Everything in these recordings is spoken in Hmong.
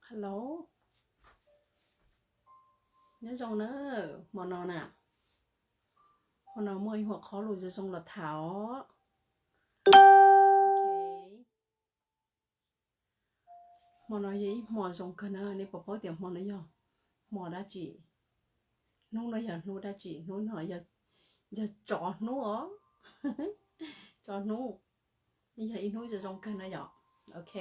Hello, nyob zoo na, hmo no na, hmo no muaj ib huam qhob lus zoo zoo los tham os. Hmo no yog ib hmo zoo kawg na, nej puas paub tias hmo no yog hmo dab tsi? Hnub no yog hnub dab tsi? Hnub no yog tsov hnub os. Tsov hnub, yog ib hnub zoo zoo kawg na yom. Ok.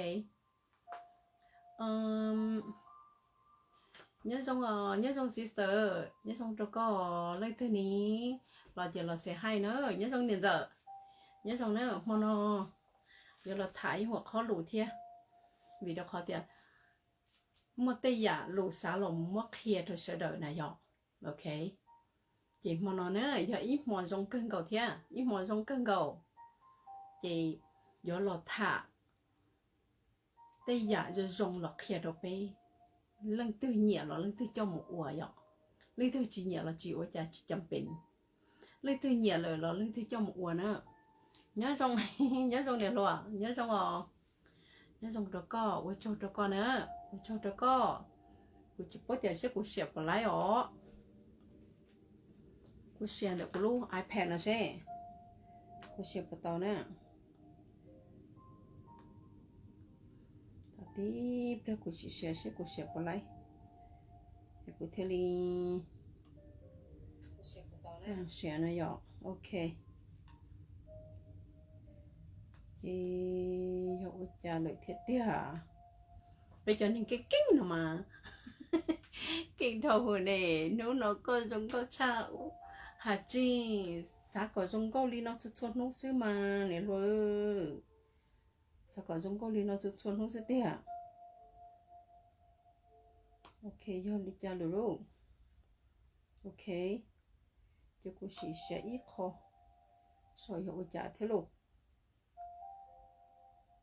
Nyob zoo, nyob zoo sister, nyob zoo rau koj. Leej twg ni los ces los say hi na. Nyob zoo niam ntxawm, nyob zoo na. Hmo no yuav los tham ib huam qhob lus thiab, vim rau qhov tias muaj tej yam lus xav los muab qhia rau sawv daws na yom. Ok, ces hmo no na yog ib hmo zoo kawg nkaus thiab, ib hmo zoo kawg nkaus, ces yuav los tham tej yam zoo zoo los qhia rau peb. Leej twg nyiam los leej twg coj mus ua yom, leej twg tsis nyiam los tsis ua cas tsis cam pees. Leej twg nyiam lawm los leej twg coj mus ua na. Nyob zoo, nyob zoo niam hluas, nyob zoo os. Nyob zoo rau koj, ua tsaug rau koj na, ua tsaug rau koj. Kuv tsis paub tias seb kuv siam puas laib os. Kuv siam ntawm kuv lub iPad no seb kuv siam puas tau na. Thaum tib pliag kuv sim siam seb kuv siam puas laib, es kuv thiaj li siam no yom. Ok, ces yog ua cas lawm thiab tiag? Peb cov neeg keej keej no mas keej dhau hwm ne. Hnub no koj zoo nkauj tshaj, has tsis xav kom zoo nkauj li no txhua txhua hnub xwb mas niam hluas. Xav kom zoo nkauj li no txhua txhua hnub xwb tiag. Ok, yog li cas lawm lauj? Ok, ces kuv sim siam ib qho, saib yog ua cas thiab lauj.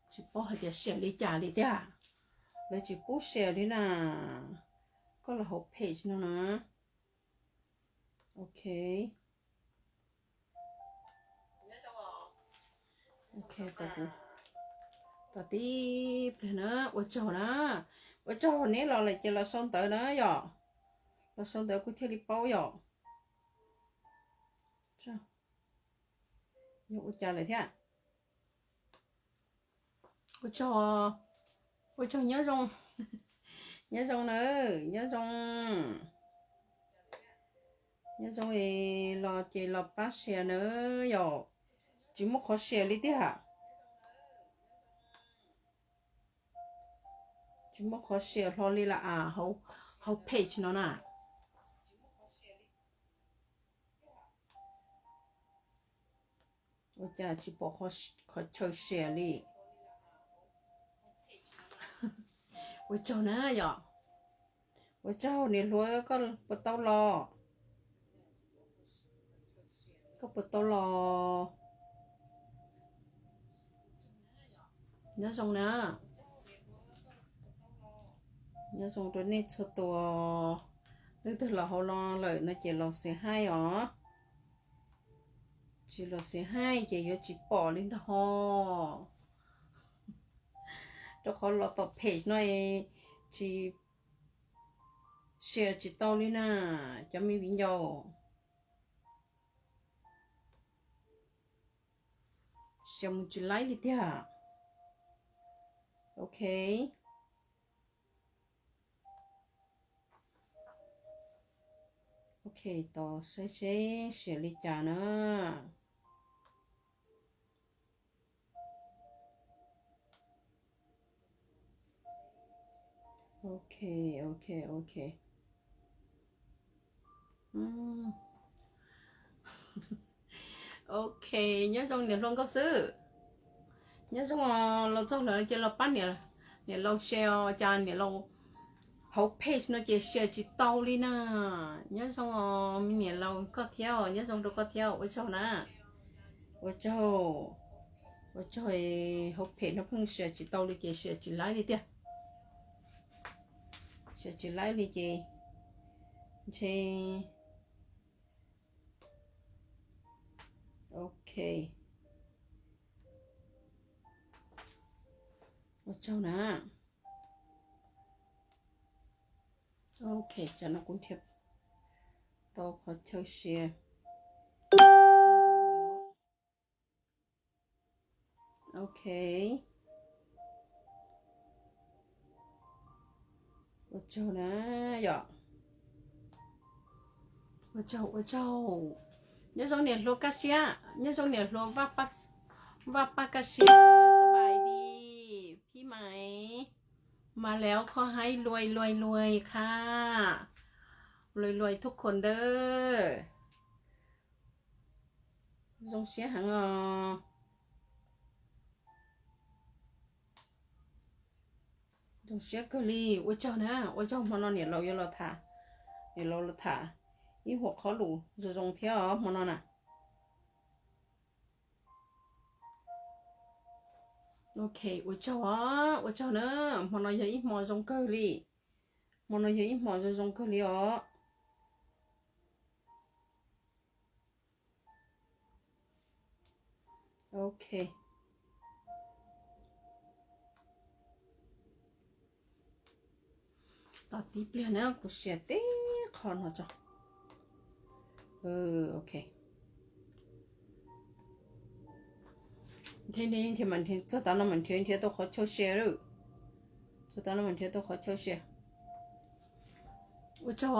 Tsis paub hais tias siam li cas li tiag, lawv tsis pub siam li na. Koj los hauv page no na. Ok, ok, tau kuv, tau tib pliag na. Ua tsaug na, ua tsaug neb los lawm ces los sau ntawv na yom. Los sau ntawv kuv thiaj li paub yom. Yog ua cas lawm thiab? Ua tsaug, ua tsaug, nyob zoo, nyob zoo na, nyob zoo, nyob zoo los ces los pab share na yom. Tsis muaj qhov share li tiag. Tsis muaj qhov share hlo li lawm as, hauv page no na. Ua cas tsis pom qhov chaw share li? Ua tsaug na yom. Ua tsaug niam hluas, koj puas tau los? Koj puas tau los? Nyob zoo na. Nyob zoo rau nej txhua tus. Leej twg los hauv no lawm no ces los say hi os. Tsis los say hi ces yuav tsis pom li ntag ho. Rau qhov los tom page no tsis share tsis tau li na, cov me viv ncaus. Share mus tsis laib li tiag. Ok. Ok, tos saib seb share li cas na. Ok, ok, ok. Ok, nyob zoo niam hluas nkauj xwb. Nyob zoo, los txog lawm ces los pab niam laus share os, cas niam laus hauv page no ces share tsis tau li na. Nyob zoo os, niam laus koj thiab, nyob zoo rau koj thiab, ua tsaug na. Ua tsaug, ua tsaug, hauv page no pheej share tsis tau li ces share tsis laib li tiag. Share tsis laib li ces ntshe, ok. Ua tsaug na. Ok, tsam no kuv nrhiav tau qhov chaw share. Ok. Ua tsaug na yom. Ua tsaug, ua tsaug. Nyob zoo niam hluas Kaj Siab, nyob zoo niam hluas Vaj Paj Kaj Siab,สบายดี พี่ไหม มาแล้วขอให้รวยรวยรวยค่ะ รวยรวยทุกคนเด้อ Zoo siab heev os. Zoo siab kawg li, ua tsaug na, ua tsaug hmo no niam laus yuav los tham, niam laus los tham ib huam qhob lus zoo zoo thiab os hmo no na. Ok, ua tsaug os, ua tsaug na, hmo no yog ib hmo zoo kawg li, hmo no yog ib hmo zoo zoo kawg li os. Ok. Tos tib pliag na kuv share teb qho no tso. Ok. Nrhiav, nrhiav, nrhiav mas nrhiav txog tav no mas nrhiav, nrhiav tau qhov chaw share lawm. Txog tav no mas nrhiav tau qhov chaw share. Ua tsaug,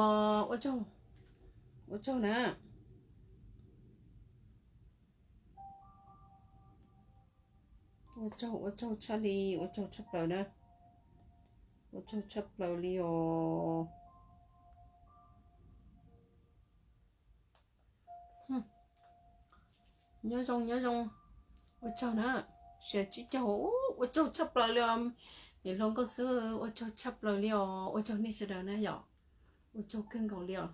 ua tsaug, ua tsaug na. Ua tsaug, ua tsaug tshaj li, ua tsaug tshaj plaws na. Ua tsaug tshaj plaws li os. Nyob zoo, nyob zoo. Ua tsaug na. Share tsib caug, ua tsaug tshaj plaws li os. Niam hluas Nkauj Xwb, ua tsaug tshaj plaws li os. Ua tsaug nej sawv daws na yom. Ua tsaug kawg nkaus li os.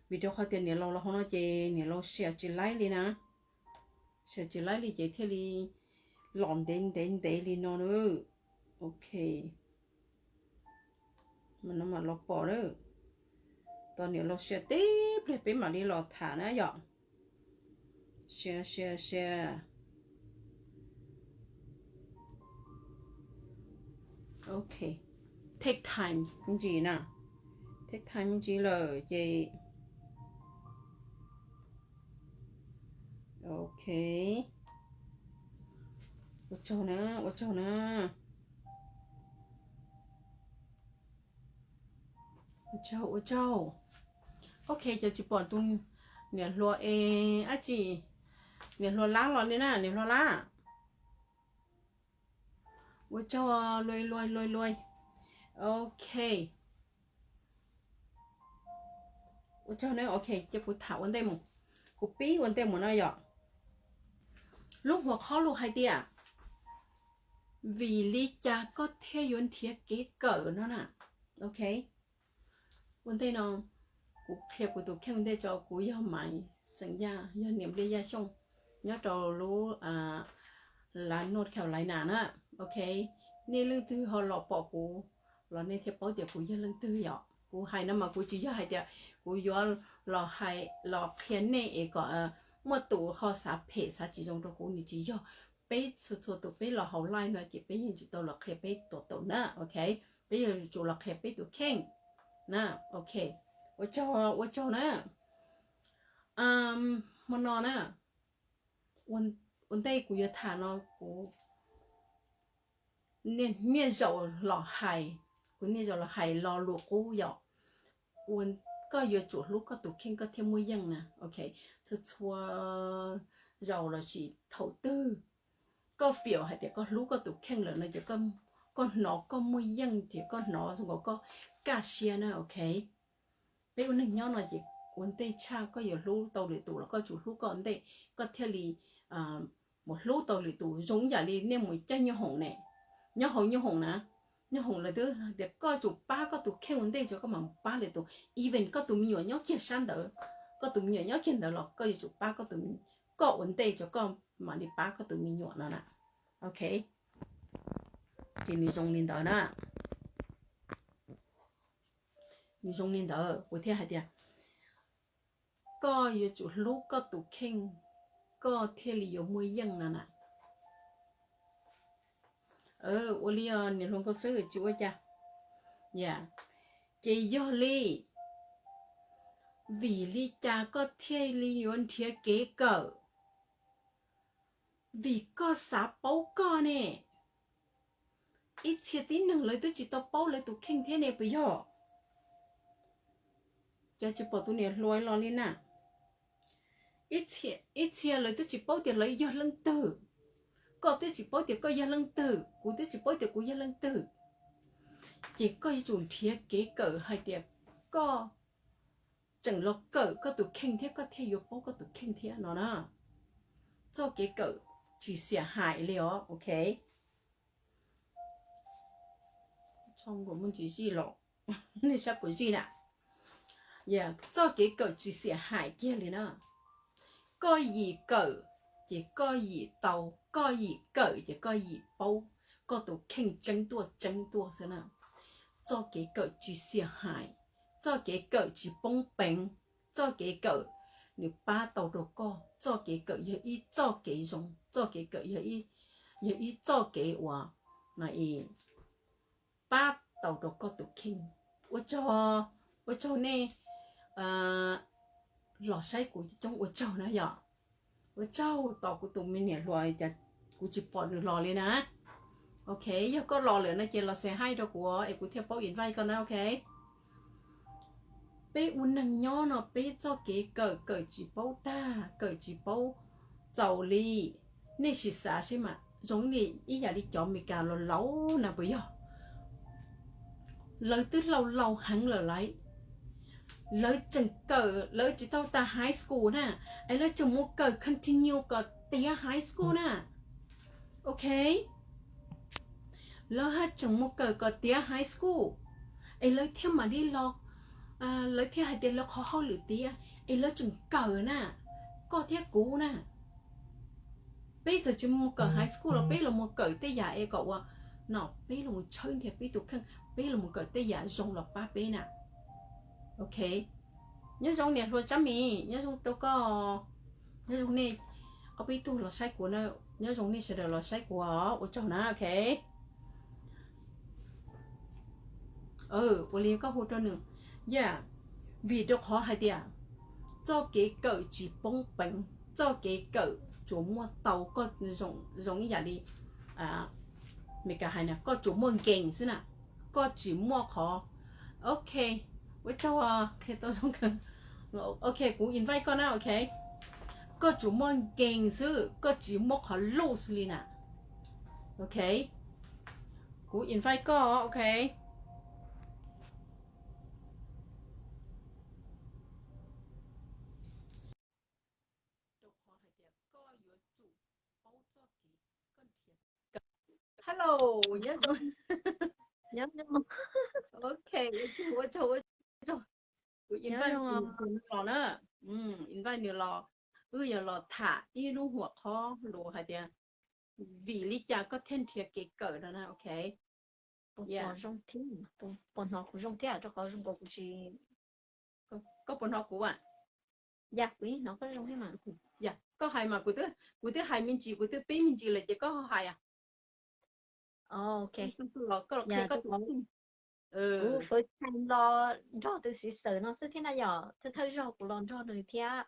Vim rau qhov tias niam laus los hauv no ces niam laus share tsis laib li na. Share tsis laib li ces thiaj li los ntev ntev ntev li no na. Ok. Mas no mam los pom na. Tos niam laus share teb pliag peb mam li los tham na yom. Share, share, share. Ok. Take time me ntsis na. Take time me ntsis lawm ces. Ok. Ua tsaug na, ua tsaug na. Ua tsaug, ua tsaug. Ok, cov tsis pom tus niam hluas es dab tsi, niam hluas Lab los li na, niam hluas Lab. Ua tsaug, luaj luaj luaj luaj. Ok. Ua tsaug na, ok, ces kuv tham ua ntej mus. Kuv pib ua ntej mus no yom. Lub huam qhob lus hais tias, vim li cas koj thiaj yuav nrhiav kev kawm no na. Ok. Ua ntej no, kuv qhia kuv tus kheej ua ntej tso, kuv yog Maiv xeem Yaj, yog niam Npliaj Yaj Xyooj, nyob rau lub North Carolina na. Ok, nej leej twg ho los pom kuv los nej thiaj paub tias kuv yog leej twg yom. Kuv hais no mas kuv tsis yog hais tias kuv yuav los hais los qhia nej es kom muaj tus ho xav phem xav tsis zoo rau kuv, nws tsis yog. Peb txhua txhua tus peb los hauv live no ces peb yeej tsis tau los qhia peb tus taum na, ok. Peb yuav tsum los qhia peb tus kheej na, ok. Ua tsaug, ua tsaug na. Hmo no na, ua ntej kuv yuav tham no kuv niaj zaus los hais, kuv niaj zaus los hais lo lus qub yom. Ua, koj yuav tsum hlub koj tus kheej koj thiaj muaj yeej na, ok. Txhua txhua zaus lossis thaum twg koj feel hais tias koj hlub koj tus kheej lawm no ces koj hnov koj muaj yeej thiab koj hnov zoo nkaus koj kaj siab na, ok. Peb ua neeg nyob no ces ua ntej tshaj koj yuav hlub tau lwm tus los koj tsum hlub koj ntej, koj thiaj li mus hlub tau lwm tus. Zoo ib yam li nej mus caij nyuj hoom ne, nyob hauv nyuj hoom na, nyuj hoom lawv twb tias koj tsum pab koj tus kheej ua ntej tso koj mam pab lwm tus. Even koj tus me nyuam nyob kiag sab ntawd, koj tus me nyuam nyob kiag ntawd los koj yuav tsum pab koj tus, koj ua ntej tso koj mam li pab koj tus me nyuam no na, ok. Ces nws zoo li ntawd na. Nws zoo li ntawd kuv thiaj hais tias koj yuav tsum hlub koj tus kheej, koj thiaj li yuav muaj yeej no na. Ua li os niam hluas Nkauj Xwb, tsis ua cas. Ya, Ces yog li, vim li cas koj thiaj li yuav nrhiav kev kawm? Vim koj xav paub koj ne. Ib txhia tib neeg lawv twb tsis tau paub lawv tus kheej thiab ne puas yog? Cas tsis pom tus niam hluas los li na? Ib txhia lawv twb tsis paub tias lawv yog leej twg. Koj twb tsis paub tias koj yog leej twg, kuv twb tsis paub tias kuv yog leej twg. Ces koj yuav tsum nrhiav kev kawm hais tias koj tseem los kawm koj tus kheej thiab koj thiaj yuav paub koj tus kheej thiab no na. Txoj kev kawm tsis xiam hais li os, ok. Tsis zij los, nej sab puas zij na? Txoj kev kawm tsis xiam hais kiag li na. Koj yim kawm ces koj yim tau, koj yim kawm ces koj yim paub, koj tus kheej tseeb tuaj tseeb tuaj xwb na. Txoj kev kawm tsis xiam hais, txoj kev kawm tsis poob peev, txoj kev kawm nws pab tau rau koj, txoj kev kawm yog ib txoj kev zoo, txoj kev kawm yog ib txoj kev uas pab tau rau koj tus kheej. Ua tsaug, ua tsaug nej los saib kuv coob, ua tsaug na yom. Ua tsaug tos kuv tus me niam hluas, cas kuv tsis pom nws los li na. Ok, yog koj los lawm no ces los say hi rau kuv es kuv thiaj paub invite koj na, ok. Peb ua neeg nyob no peb txoj kev kawm, kawm tsis paub tag, kawm tsis paub txaus li. Nej sim xav seb mas zoo li ib yam li cov Amelikas laus laus na puas yog? Lawv twb laus laus heev lawm lauj. Lawv tseem kawm, lawv tsis tau tas high school na, es lawv tseem mus kawm continue kom tiav high school na. Ok, lawv haj tseem mus kawm kom tiav high school, es lawv thiaj mam li los, lawv thiaj hais tias lawv qhov hauj lwm tiav, es lawv tseem kawm na, koj thiab kuv na. Peb txawm tsis mus kawm high school los peb los mus kawm tej yam es kom ua, no peb los mus tshawb nrhiav peb tus kheej, peb los mus kawm tej yam zoo los pab peb na. Ok, nyob zoo niam hluas Tsab Mis, nyob zoo rau koj, nyob zoo nej ob peb tug los saib kuv na, nyob zoo nej sawv daws los saib kuv os, ua tsaug na, ok. Ua li koj hu rau nws, yam, vim rau qhov hais tias txoj kev kawm tsis poob peev, txoj kev kawm tsuas muaj tau koj zoo ib yam li Meskas hais na, koj tsuas muaj nkees xwb na, koj tsis muaj qhov, ok, ua tsaug, qhia tau zoo kawg. Ok, kuv invite koj na, ok. Koj tsuas muaj nkees xwb, koj tsis muaj qhov loose li na. Ok, kuv invite koj, ok. Rau qhov hais tias koj yuav tsum paub txoj kev kawm. Hello, nyob zoo. Ok, ua tsaug, ua tsaug, ua tsaug. Kuv invite nws los na, invite nws los, wb yuav los tham ib lub huam qhob lus hais tias vim li cas koj thiaj nrhiav kev kawm no na, ok. Puas hnov kuv zoo thiab rau qhov zoo nkaus kuv tsis, koj puas hnov kuv a? Yam, kuv yeej hnov koj zoo thiab mas. Yam, koj hais mas kuv twb, kuv twb hais me ntsis, kuv twb pib me ntsis lawm ces koj ho hais a. Ok, koj los qhia koj tus, kuv first time los nrog tus sister no xwb thiab na yom, thawj thawj zaug kuv los nrog nws thiab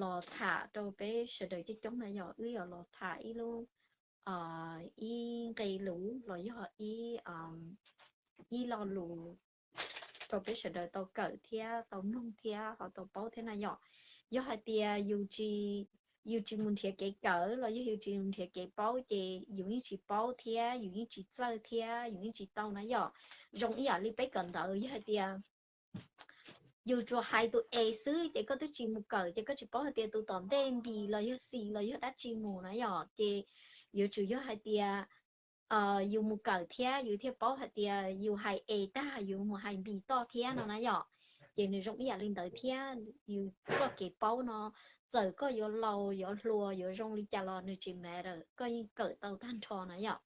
los tham rau peb sawv daws coob coob na yom, wb yuav los tham ib lub, ib nqe lus los yog ib lo lus rau peb sawv daws tau kawm thiab tau mloog thiab ho tau paub thiab na yom. Yog hais tias yus tsis mus nrhiav kev kawm los yog yus tsis mus nrhiav kev paub ces yus yeej tsis paub thiab yus yeej tsis txawj thiab yus yeej tsis tau na yom. Zoo ib yam li peb kawm ntawv, yog hais tias yus tsuas hais tus A xwb ces koj twb tsis mus kawm ces koj tsis paub hais tias tus tom ntej B los yog C los yog dab tsi mus na yom. Ces yuav tsum yog hais tias yus mus kawm thiab yus thiaj paub hais tias yus hais A tag yus mus hais B toj thiab no na yom. Ces nws zoo ib yam li ntawd thiab, yus txoj kev paub no, txawm koj yuav laus yuav hluas yuav zoo li cas los nws tsis matter, koj yeej kawm tau tag nrho na yom.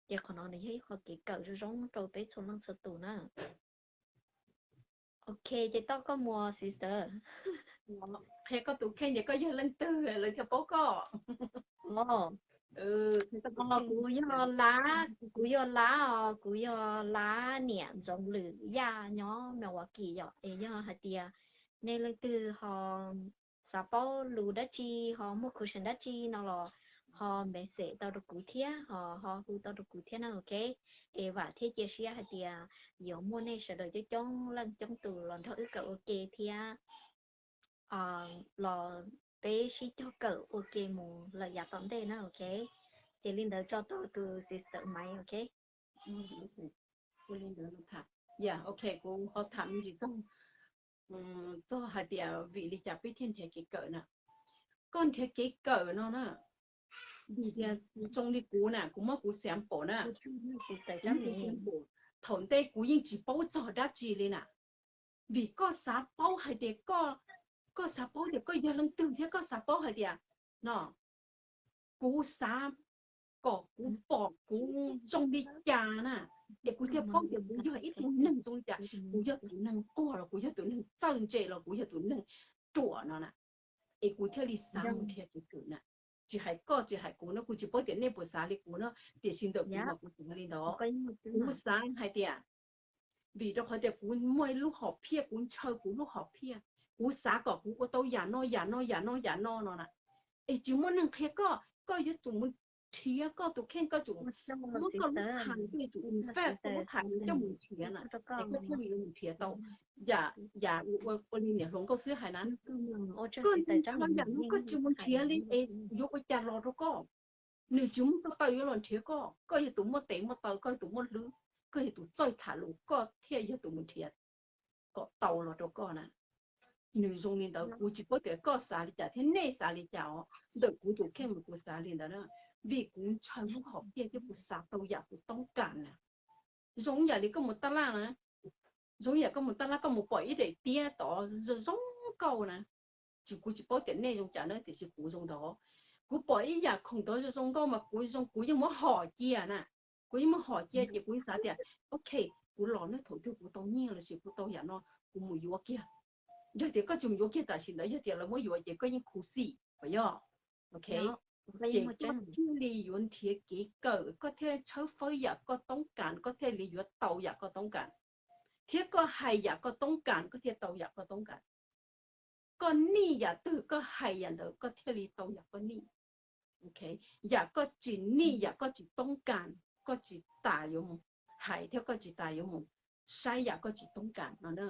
Ces qhov no nws yog ib qho kev kawm zoo zoo rau peb txhua leej txhua tus na. Ok, ces tau koj mus sister. Qhia koj tus kheej ces koj yog leej twg lawv thiaj paub koj. Kuv yog Lab, kuv yog Lab os, kuv yog Lab niam Ntxoov Lwm Yaj nyob Milwaukee yom. Es yog hais tias nej leej twg ho xav paub lus dab tsi, ho muaj question dab tsi no los ho message tau rau kuv thiab, ho ho hu tau rau kuv thiab na, ok. Es vam thiab cia siab hais tias yuav muaj nej sawv daws coob coob leej coob tus los nrog wb kawm ua ke thiab los peb sib cog kawm ua ke mus lawm yav tom ntej na, ok. Ces li ntawd tso tau tus sister Maiv, ok. Ua li ntawd tham, yog ok, kuv ho tham me ntsis txog, txog hais tias vim li cas peb thiaj nrhiav kev kawm na. Koj nrhiav kev kawm no na, vim tias zoo li kuv na, kuv muab kuv sample na, thaum ntej kuv yeej tsis paub txog dab tsi li na. Vim koj xav paub hais tias, koj xav paub tias koj yog leej twg thiab koj xav paub hais tias no, kuv xav kom kuv pom kuv zoo li cas na, es kuv thiaj paub tias kuv yog ib tug neeg zoo li cas, kuv yog tus neeg quag los kuv yog tus neeg txawj ntse los kuv yog tus neeg ruam no na, es kuv thiaj li xav mus nrhiav kev kawm na. Tsis hais koj tsis hais kuv no, kuv tsis paub tias nej puas xav li kuv no, tiam sis ntawm kuv mas kuv xav li ntawd. Kuv xav hais tias, vim rau qhov tias kuv muaj ib lub hom phiaj, kuv ntshaw kuv lub hom phiaj, kuv xav kom kuv ua tau yam no yam no yam no yam no no na, es tsis muaj neeg qhia koj, koj yuav tsum mus nrhiav koj tus kheej, koj tsum muab koj lub tham, koj yuav tsum invest koj lub tham coj mus nrhiav na, es koj thiaj li yuav mus nrhiav tau yam, yam ua li niam hluas nkauj xwb hais na. Koj ntshaw yam no koj tsis mus nrhiav li es yuav ua cas los rau koj? Nws tsis muaj ko taw yuav los nrhiav koj, koj yog tus muaj tes muaj taw, koj yog tus muaj hlwb, koj yog tus txawj tham lus, koj thiaj yog tus mus nrhiav kom tau los rau koj na. Nws zoo li ntawd, kuv tsis paub tias koj xav li cas thiab nej xav li cas os. Ntawm kuv tus kheej mas kuv xav li ntawd na, vim kuv ntshaw lub hom phiaj thiab kuv xav tau yam kuv toob kas na. Zoo ib yam li koj mus tab laj na, zoo ib yam koj mus tab laj koj mus pom ib daim tiab tod zoo zoo nkauj na, tsis, kuv tsis paub tias nej zoo cas na, tiam sis kuv zoo ntawd. Kuv pom ib yam khoom tod zoo zoo nkauj mas kuv zoo, kuv yeej muab hom cia na. Kuv yeej muab hom cia ces kuv xav tias, ok, kuv los na, thaum twg kuv tau nyiaj lossis kuv tau yam no, kuv mus yuav kiag. Yog tias koj tsis mus yuav kiag tam sim ntawd, yog tias lawv muab yuav ces koj yeej khuv xim puas yog? Ok, ces koj thiaj li yuav nrhiav kev kawm, koj thiaj tshawb fawb yam koj toob kas, koj thiaj li yuav tau yam koj toob kas, thiab koj hais yam koj toob kas koj thiaj tau yam koj toob kas. Koj nij yam twg koj hais yam ntawd koj thiaj li tau yam koj nij. Ok, yam koj tsis nij, yam koj tsis toob kas, koj tsis tas yuav mus hais thiab koj tsis tas yuav mus saib yam koj tsis toob kas no na.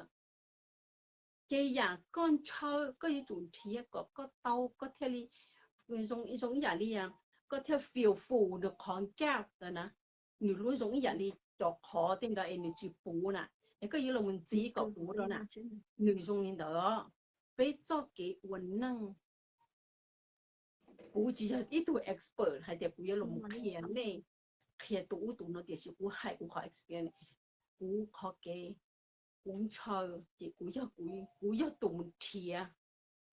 Ces yam koj ntshaw koj yuav tsum nrhiav kom koj tau, koj thiaj li zoo, zoo ib yam li koj thiaj fill full nws qhov gap ntawd na. Nws lub zoo ib yam li cov qhov tej ntawd es nws tsis puv na, es koj yuav los mus ntxiv kom puv rau na. Nws zoo li ntawd. Peb txoj kev ua neej, kuv tsis yog ib tug expert hais tias kuv yuav los mus qhia nej, qhia tus ub tus no, tiam sis kuv hais kuv qhov experience. Kuv qhov kev, kuv ntshaw, ces kuv yog, kuv yog tus mus nrhiav,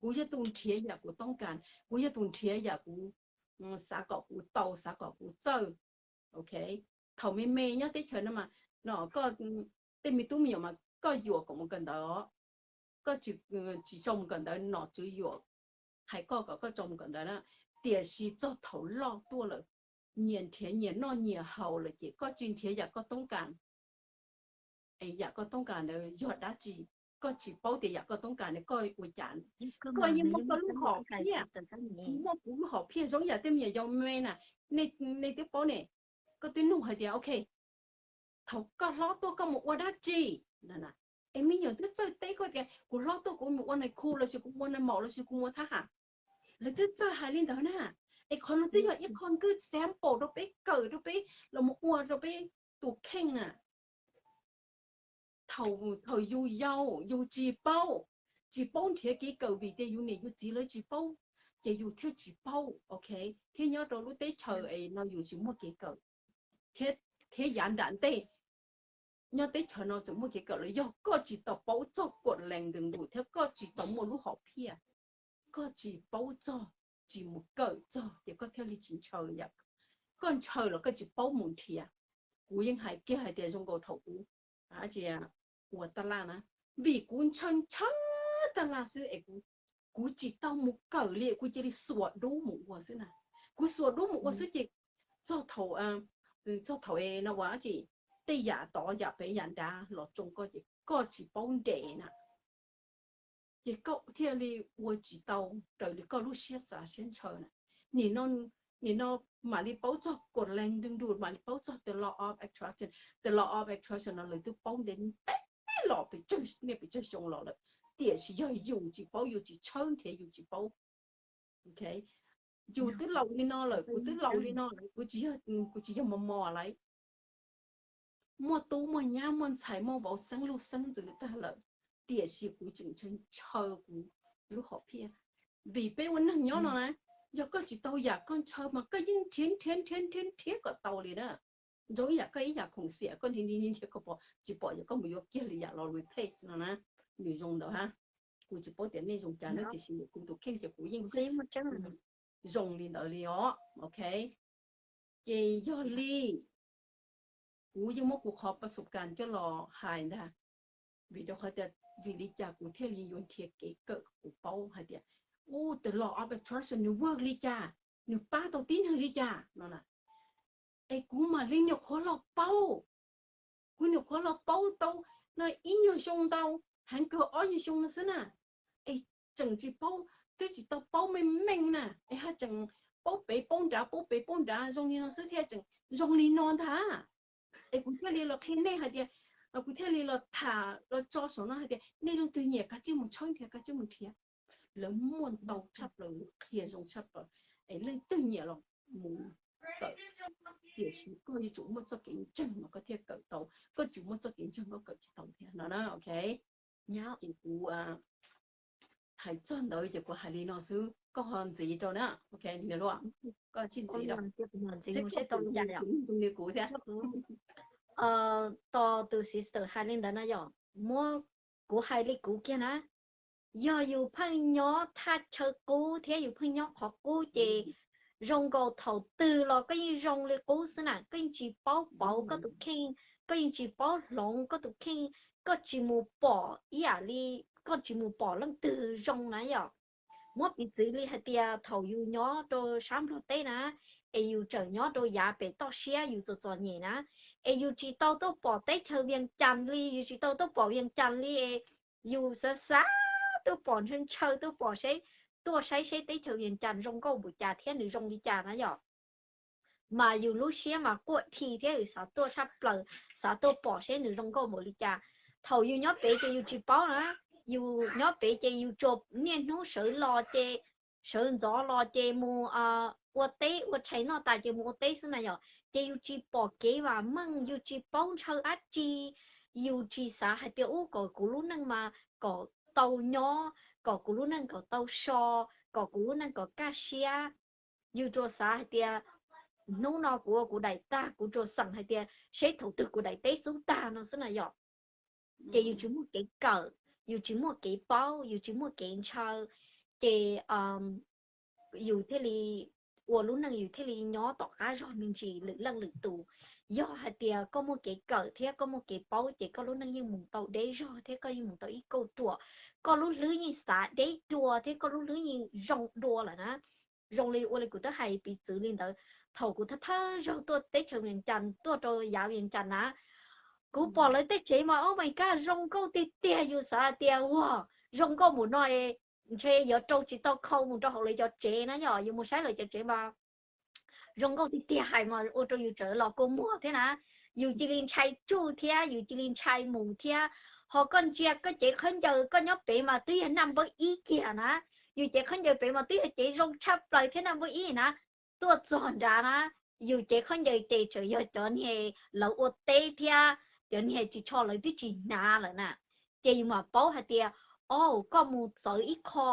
kuv yog tus nrhiav yam kuv toob kas, kuv yog tus nrhiav yam kuv xav kom kuv tau, xav kom kuv txawj. Ok, thaum me me nyob teb chaws no mas, no koj, tej me tub me nyuam mas koj yuam kom mus kawm ntawv, koj tsis, tsis tso mus kawm ntawv nom tswv yuam hais koj kom koj tso mus kawm ntawv na. Tiam sis txog thaum loj tuaj lawm, nyias nrhiav nyias noj nyias haus lawm ces koj tsis nrhiav yam koj toob kas, es yam koj toob kas ntawd yog dab tsi, koj tsis paub tias yam koj toob kas ntawd koj ua cas. Koj yeej muaj koj lub hom phiaj, kuv muaj kuv lub hom phiaj, zoo yam tej me nyuam yaus me na, nej twb paub ne, koj twb nug hais tias ok, thaum koj hlob tuaj koj mus ua dab tsi? Es me nyuam twb txawj teb koj tias kuv hlob tuaj kuv mus ua nais khu lossis kuv mus ua nais maum lossis kuv mus ua thab ham. Lawv twb txawj hais li ntawd na. Es qhov no twb yog ib qho good sample rau peb kawm, rau peb los mus ua rau peb tus kheej na. Thaum, thaum yus yau yus tsis paub, tsis paub nrhiav kev kawm vim tias yus niam yus txiv lawv tsis paub, ces yus thiaj tsis paub, ok. Thiab nyob rau lub teb chaws es no yus tsis muaj kev kawm, thiab yav nram ntej nyob teb chaws no tseem muaj kev kawm los yog koj tsis tau paub txog kuam lees ntus ntus thiab koj tsis tau muaj lub hom phiaj, koj tsis paub txog, tsis mus kawm txog ces koj thiaj li tsis ntshaw yam. Koj ntshaw los koj tsis paub mus nrhiav. Kuv yeej hais kiag hais tias zoo nkaus thaum kuv ua taj laj na, vim kuv ntshaw ntshaw taj laj xwb es kuv tsis tau mus kawm li, kuv cia li xuas dub mus ua xwb na. Kuv xuas duab mus ua xwb ces txog thaum, txog thaum no ua tsi, tej yam tod yam pem yam nrad los tsoo koj ces koj tsis paub nres na, ces koj thiaj li ua tsis tau raws li koj lub siab xav siab ntshaw na. Nim no, nim no mam li paub txog kod leeg ntu nru, mam li paub txog the law of attraction. The law of attraction no lawv twb paub ntev ntev los pes tsawg niaj pes tsawg xyoo los lawm, tiam sis yog yus tsis paub, yus tsis tshawb nrhiav, yus tsis paub. Yus twb laus li no lawm, kuv twb laus li no lawm, kuv tsis yog, kuv tsis yog mos mos lawm. Muaj tub muaj nyab muaj ntxhais muaj vauv xeeb luj xeeb ntxwv tag lawm, tiam sis kuv tseem ntshaw kuv lub hom phiaj. Vim peb ua neeg nyob no na, yog koj tsis tau yam koj ntshaw mas koj yeej nrhiav nrhiav nrhiav nrhiav nrhiav kom tau li na. Zoo ib yam koj ib yam khoom xiam koj nrhiav nrhiav nrhiav koj pom tsis pom, yog koj mus yuav kiag li yam los replace no na, nws zoo ntawd hab. Kuv tsis paub tias nej zoo cas na, tiam sis kuv tus kheej ces kuv yeej zoo li ntawd li os, ok. Ces yog li kuv yeej muab kuv qhov pas sub kas coj los hais ntag, vim rau qhov tias vim li cas kuv thiaj li yuav nrhiav kev kawm kuv paub hais tias, u, the law of attraction nws work li cas, nws pab tau tib neeg li cas no na. Es kuv mam li nyuam qhuav los paub, kuv nyuam qhuav los paub tau no ib nyuag xyoo ntau, heev kawg ob nyuag xyoo no xwb na. Es tseem tsis paub, twb tsis tau paub meej meej na, es haj tseem paub pem paub nrad paub pem paub nrad zoo li no xwb thiaj tseem zoo li no ntag. Es kuv thiaj li los qhia nej hais tias, kuv thiaj li los tham los tso saum no hais tias nej leej twg nyiam kav tsij mus tshawb nrhiav, kav tsij mus nrhiav. Lawv muaj ntau tshaj plaws, qhia zoo tshaj plaws, es leej twg nyiam los mus kawm. Tiam sis koj yuav tsum muaj txoj kev ntseeg mas koj thiaj kawm tau, koj tsis muaj txoj kev ntseeg koj kawm tsis tau thiab no na, ok. Ces kuv hais txog ntawd ces kuv hais li no xwb, koj ho ntxiv rau na, ok, niam hluas, koj ntxiv rau. Ntxiv mus seb tau li cas yom. Tus sister hais li ntawd na yom, muab kuv hais li kuv kiag na, yog yus pheej nyob thaj chaw qub thiab yus pheej nyob qhov qub ces zoo nkaus thaum twg los koj yeej zoo li qub xwb na, koj yeej tsis paub pauv koj tus kheej, koj yeej tsis paub hloov koj tus kheej, koj tsis mus pom ib yam li, koj tsis mus pom leej twg zoo na yom. Muab piv txwv li hais tias thaum yus nyob rau sab Nplog teb na, es yus tseem nyob rau yav pem toj siab yus txom txom nyem na, es yus tsis tau tuaj pom teb chaws Vias Cas li, yus tsis tau tuaj pom Vias Cas li, yus xav xav tuaj pom, ntshaw ntshaw tuaj pom seb, tuaj saib seb teb chaws Vias Cas zoo nkauj npaum cas thiab nws zoo li cas na yom. Mas yus lub siab mas quaj dhi thiab yus xav tuaj tshaj plaws, xav tuaj pom seb nws zoo nkauj npaum li cas. Thaum yus nyob pem ces yus tsis paub na, yus nyob pem ces yus tsuas niaj hnub sawv los ces, sawv ntxov los ces mus ua teb, ua tshais noj tas ces mus ua teb xwb na yom. Ces yus tsis pom kev vam meej, yus tsis paub ntshaw dab tsi, yus tsis xav hais tias ub kom kuv lub neej mas kom tau nyob, kom kuv lub neej kom tau so, kom kuv lub neej kom kaj siab. Yus tsuas xav hais tias hnub no kuv ua kuv daim tag, kuv tsuas xav hais tias seb thaum twg kuv daim teb xub tag no xwb na yom. Ces yus tsis muaj kev kawm, yus tsis muaj kev paub, yus tsis muaj kev ntshaw, ces yus thiaj li ua lub neej yus thiaj li nyob tom qab zog me ntsis lwm leej lwm tus. Yog hais tias koj muaj kev kawm thiab koj muaj kev paub ces koj lub neej yeej mus tau deb zog thiab koj yeej mus tau ib kauj ruam. Koj lub hlwb yeej xav deb dua thiab koj lub hlwb yeej zoo dua lawm na. Zoo li ua li kuv twb hais piv txwv li ntawd, thaum kuv thawj thawj zaug tuaj teb chaws Vias Cas, tuaj rau yav Vias Cas na, kuv pom lawv tej tsev mas oh my god zoo nkauj tiag tiag, yus xav hais tias ua zoo nkauj npaum no ntshe yuav rau tsis tau khau mus rau hauv lawv cov tsev na yom, yus mus saib lawv cov tsev mas zoo nkauj tiag tiag hais mas ua rau yus txawm los kua muag thiab na. Yus cia li ntshai tsuj thiab yus cia li ntshai mus thiab. Ho koj ntsia koj cev khaub ncaws koj nyob pem mas twb yog naj npawb ib kiag na, yus cev khaub ncaws pem mas twb yog cev zoo tshaj plaws thiab naj npawb ib na. Tuaj txog nrad na, yus cev khaub ncaws ces tseem yog cov niag lawv ua teb thiab cov niag ris tsho lawv twb tsis hnav lawm na. Ces yus mam paub hais tias, o, koj mus txawv ib qho,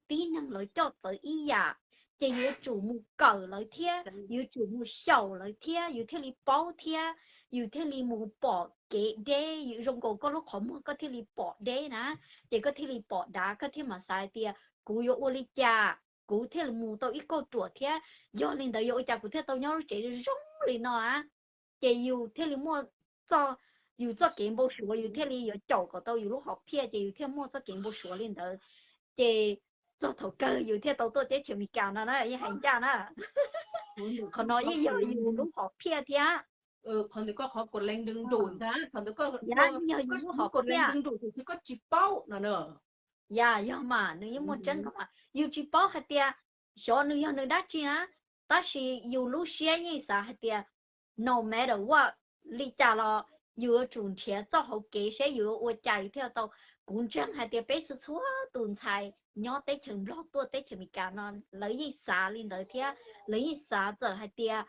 tib neeg lawv coj txawv ib yam, ces yus yuav tsum mus kawm lawv thiab, yus yuav tsum mus xyaum lawv thiab, yus thiaj li paub thiab, yus thiaj li mus pom kev deb, zoo nkaus koj lub qhov muag koj thiaj li pom deb na, ces koj thiaj li pom dav, koj thiaj mam xav hais tias kuv yuav ua li cas kuv thiaj li mus tau ib kauj ruam thiab, yog li ntawd yog ua cas kuv thiaj tau nyob lub tsev zoo li no na. Ces yus thiaj li muaj txoj, yus txoj kev npau suav, yus thiaj li yuav caum kom tau yus lub hom phiaj, ces yus thiaj muaj txoj kev npau suav li ntawd. Ces txog thaum kawg yus thiaj tau tuaj teb chaws Amelikas no na, yeej hais ncaj na. Qhov no yeej yog yus lub hom phiaj thiab. Qhov ntawd koj qhov kuv lees nrug nrug ntag, qhov ntawd koj, yog yus lub hom phiaj, koj tsis paub no. Yog, yog mas nws yeej muaj tseeb ko mas, yus tsis paub hais tias xyov nws yog nws dab tsi na, tab sis yus lub siab yeej xav hais tias no matter what li cas los yus yuav tsum nrhiav txoj hauv kev seb yus yuav ua cas yus thiaj tau. Kuv ntseeg hais tias peb txhua txhua tus ntxhais nyob teb chaws Nplog tuaj teb chaws Amelikas no lawv yeej xav li ntawd thiab, lawv yeej xav txawm hais tias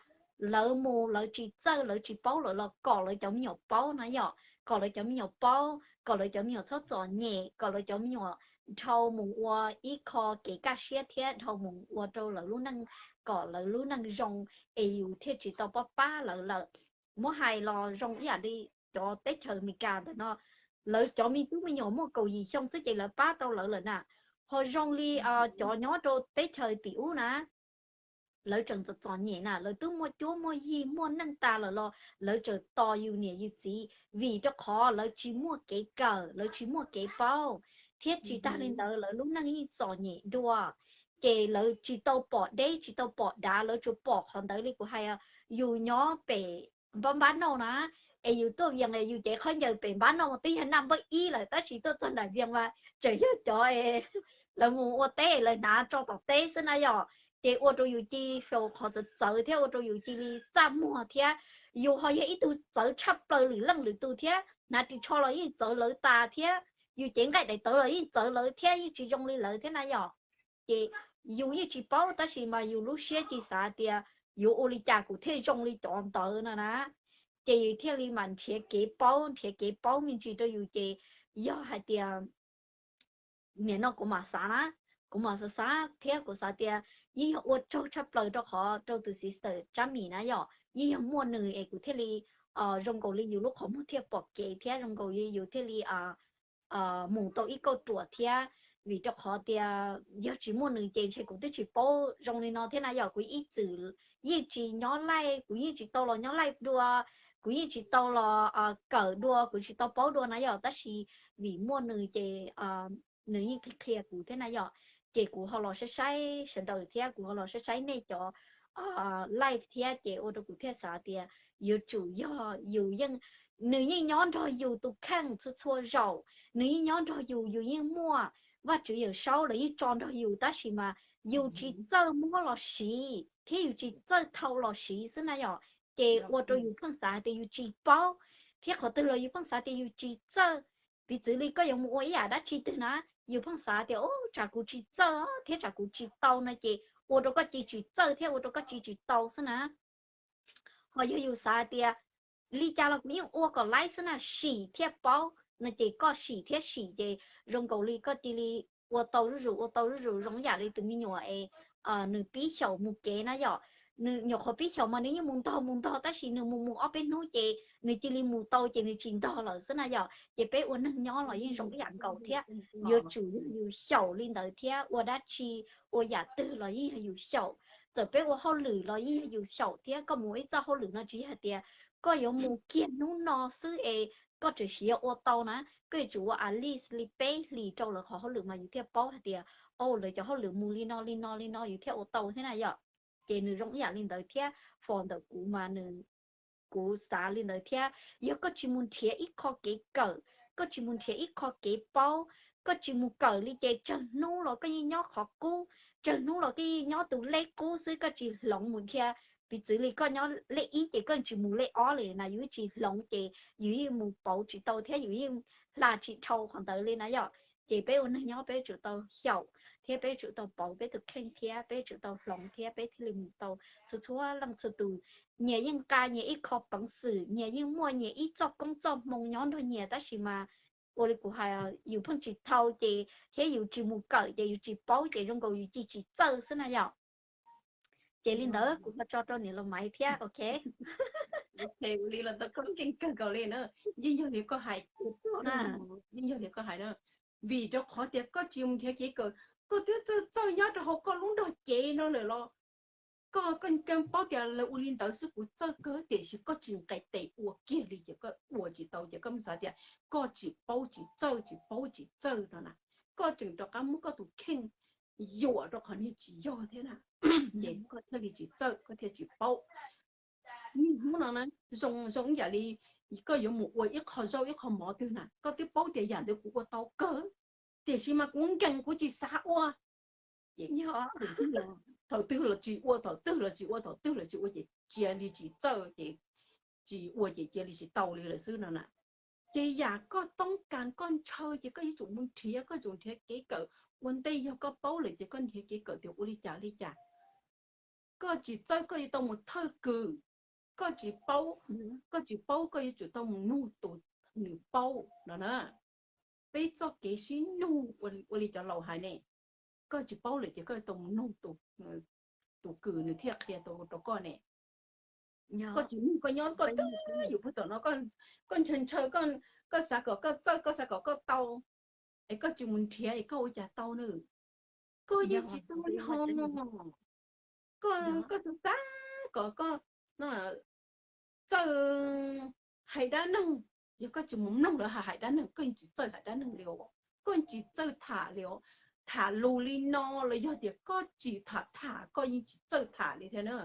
lawv mus lawv tsis txawj lawv tsis paub lawm los kom lawv cov me nyuam paub na yom, kom lawv cov me nyuam paub, kom lawv cov me nyuam txhob txom nyem, kom lawv cov me nyuam dhau mus ua ib qho kev kaj siab thiab dhau mus ua rau lawv lub neej, kom lawv lub neej zoo, es yus thiaj tsis tau pab pab lawv lawm. Muab hais los zoo ib yam li cov teb chaws Amelikas ntawm no, lawv cov me tub me nyuam muaj kaum yim xyoo xwb ces lawv pab tau lawv lawm na. Ho zoo li cov nyob rau teb chaws tim ub na, lawv tseem txom txom nyem na, lawv twb muaj cuab muaj yig muaj neej tas lawm los lawv tseem tos yus niam yus txiv vim rau qhov lawv tsis muaj kev kawm, lawv tsis muaj kev paub, thiab tsis tag li ntawd lawv lub neej yeej txom nyem dua. Ces lawv tsis tau pom deb tsis tau pom dav, lawv tsuas pom qhov ntawd li kuv hais, yus nyob pem npab npab nauj na, es yus tuaj Vias yus cev khaub ncaws pem npab nauj twb yog naj npawb ib lawm tab sis tuaj txog nram Vias mas tseem yog cov lawv mus ua teb lawv hnav tso tom teb xwb na yom. Ces ua rau yus cia li faus qhov txawv txawv thiab ua rau yus cia li txaj muag thiab. Yus ho yog ib tug txawv tshaj plaws lwm leej lwm tus thiab, hnav ris tsho los yeej txawv lawv tas thiab, yus cev nqaij daim tawv los yeej txawv lawv thiab, yeej tsis zoo li lawv thiab na yom. Ces yus yeej tsis paub tab sis mas yus lub siab cia li xav tias yuav ua li cas kuv thiaj zoo li cov ntawd no na. Ces yus thiaj li mam nrhiav kev paub, nrhiav kev paub me ntsis rau yus ces yog hais tias nim no kuv mam xav na, kuv mam xav xav thiab kuv xav tias yeej yog ua tsaug tshaj plaws rau qhov rau tus sister Tsab Mim na yom, yeej yog muaj nws es kuv thiaj li zoo nkaus li yus lub qhov muag thiaj pom kev thiab zoo nkaus li yus thiaj li mus tau ib kauj ruam thiab. Vim rau qhov tias yog tsis muaj nws ces ntshe kuv twb tsis paub zoo li no thiab na yom. Kuv ib txwm yeej tsis nyob laij, kuv yeej tsis tau los nyob laij dua, kuv yeej tsis tau los kawm dua, kuv tsis tau paub dua na yom. Tab sis vim muaj nws ces nws yeej qhia qhia kuv thiab na yom. Ces kuv ho los saib saib sawv daws thiab kuv ho los saib saib nej cov live thiab ces ua rau kuv thiaj xav tias yuav tsum yog yus yeej, nws yeej nyob nrog yus tus kheej txhua txhua zaus, nws yeej nyob nrog yus, yus yeej muaj Vajtswv Yawmsaub lawv yeej tso nrog yus tab sis mas yus tsis txawj muab los siv thiab yus tsis txawj thau los siv xwb na yom. Ces ua rau yus pheej xav tias yus tsis paub thiab qhov twg los yus pheej xav tias yus tsis txawj. Piv txwv li koj yuav mus ua ib yam dab tsi twg na, yus pheej xav tias ub tsam kuv tsis txawj thiab tsam kuv tsis tau no ces ua rau koj cia li tsis txawj thiab ua rau koj cia li tsis tau xwb na. Ho yog yus xav tias li cas los kuv yeej ua kom laib xwb na, sim thiaj paub no ces koj sim thiab sim ces zoo nkaus li koj cia li ua tau zuj zus ua tau zuj zus zoo yam li tus me nyuam es nws pib xyaum mus kev na yom. Nws nyuam qhuav pib xyaum mas nws yeej mus ntog mus ntog tab sis nws mus mus ob peb hnub ces nws cia li mus tau ces nws tsis ntog lawm xwb na yom. Ces peb ua neeg nyob los yeej zoo ib yam nkaus thiab, yuav tsum yog yus xyaum li ntawd thiab ua dab tsi ua yam twg los yeej yog yus xyaum. Txawm peb ua hauj lwm los yeej yog yus xyaum thiab. Koj mus ib txoj hauj lwm no tsis yog hais tias koj yuav mus kiag hnub no xwb es koj tseem siv ua tau na, koj yuav tsum ua at least li peb hlis rau lawv qhov hauj lwm mas yus thiaj paub hais tias o lawv cov hauj lwm mus li no li no li no yus thiaj ua tau thiab na yom. Ces nws zoo ib yam li ntawd thiab, for ntawm kuv mas nws, kuv xav li ntawd thiab. Yog koj tsis mus nrhiav ib qho kev kawm, koj tsis mus nrhiav ib qho kev paub, koj tsis mus kawm li ces tsawg hnub los koj yeej nyob qhov qub, tsawg hnub los koj yeej nyob tus lej qub xwb, koj tsis hloov mus dhia. Piv txwv li koj nyob lej ib ces koj tsis mus lej ob li na, yus tsis hloov ces yus yeej mus pauv tsis tau thiab yus yeej hla tsis dhau qhov ntawd li na yom. Ces peb ua neeg nyob peb tsum tau xyaum thiab peb tsum tau pauv peb tus kheej thiab peb tsum tau hloov thiab peb thiaj li mus tau. Txhua txhua leej txhua tus nyias yeej nqa nyias ib qho peev xwm, nyias yeej muaj nyias ib txoj koob txoj hmoo nyob nrog nyias tab sis mas ua li kuv hais, yus pheej tsis thau ces thiab yus tsis mus kawm ces yus tsis paub ces zoo nkaus yus cia li tsis txawj xwb na yom. Ces li ntawd kuv ho tso rau niam laus Maiv thiab, ok. Ua li los tau koj keej kawg nkaus li na, yeej yog li koj hais, yeej yog li koj hais na. Vim rau qhov tias koj tsis mus nrhiav kev kawm, koj twb txawj txawj nyob rau hauv koj lub nrog cev no lawm los koj, koj paub tias lawv ua li ntawd xwb kuv txawj kawg tiam sis koj tsis nqes tes ua kiag li ces koj ua tsis tau ces koj mus xav tias koj tsis paub tsis txawj tsis paub tsis txawj no na, koj tseem rov qab muab koj tus kheej yuam rau qhov niag tsis yog thiab na. Ces koj thiaj li tsis txawj, koj thiaj tsis paub. Niaj hnub no na, zoo zoo ib yam li koj yuav mus ua ib qho zaub ib qho mov twg na, koj twb paub tias yam ntawd kuv ua tau kawg, tiam sis mas kuv nkees kuv tsis xav ua. Ces thaum twg los tsis ua, thaum twg los tsis ua, thaum twg los tsis ua ces cia li tsis txawj, ces tsis ua ces cia li tsis tau li lawm xwb no na. Ces yam koj toob kas koj ntshaw ces koj yuav tsum mus nrhiav, koj yuav tsum nrhiav kev kawm. Ua ntej yog koj paub lawm ces koj nrhiav kev kawm tias ua li cas li cas. Koj tsis txawj koj yuav tau mus thawj kws, koj tsis paub, koj tsis paub koj yuav tsum tau mus nug tus nws paub no na. Peb txoj kev sib nug ua li cov laus hais ne, koj tsis paub lawm ces koj tau mus nug tus kws nws thiaj qhia tau rau koj ne. Koj tsis nug koj nyob koj twb yus pag tom no, koj ntshaw ntshaw, koj xav kom koj txawj, koj xav kom koj tau, es koj tsis mus nrhiav es koj ua cas tau na. Koj yeej tsis tau li ho. Koj xav xav kom koj txawj hais dab neeg, yog koj tsis mus mloog lawv hais dab neeg koj yeej tsis txawj hais dab neeg li os. Koj yeej tsis txawj tham li os. Tham lus li no los yog tias koj tsis tham tham koj yeej tsis txawj tham li thiab na.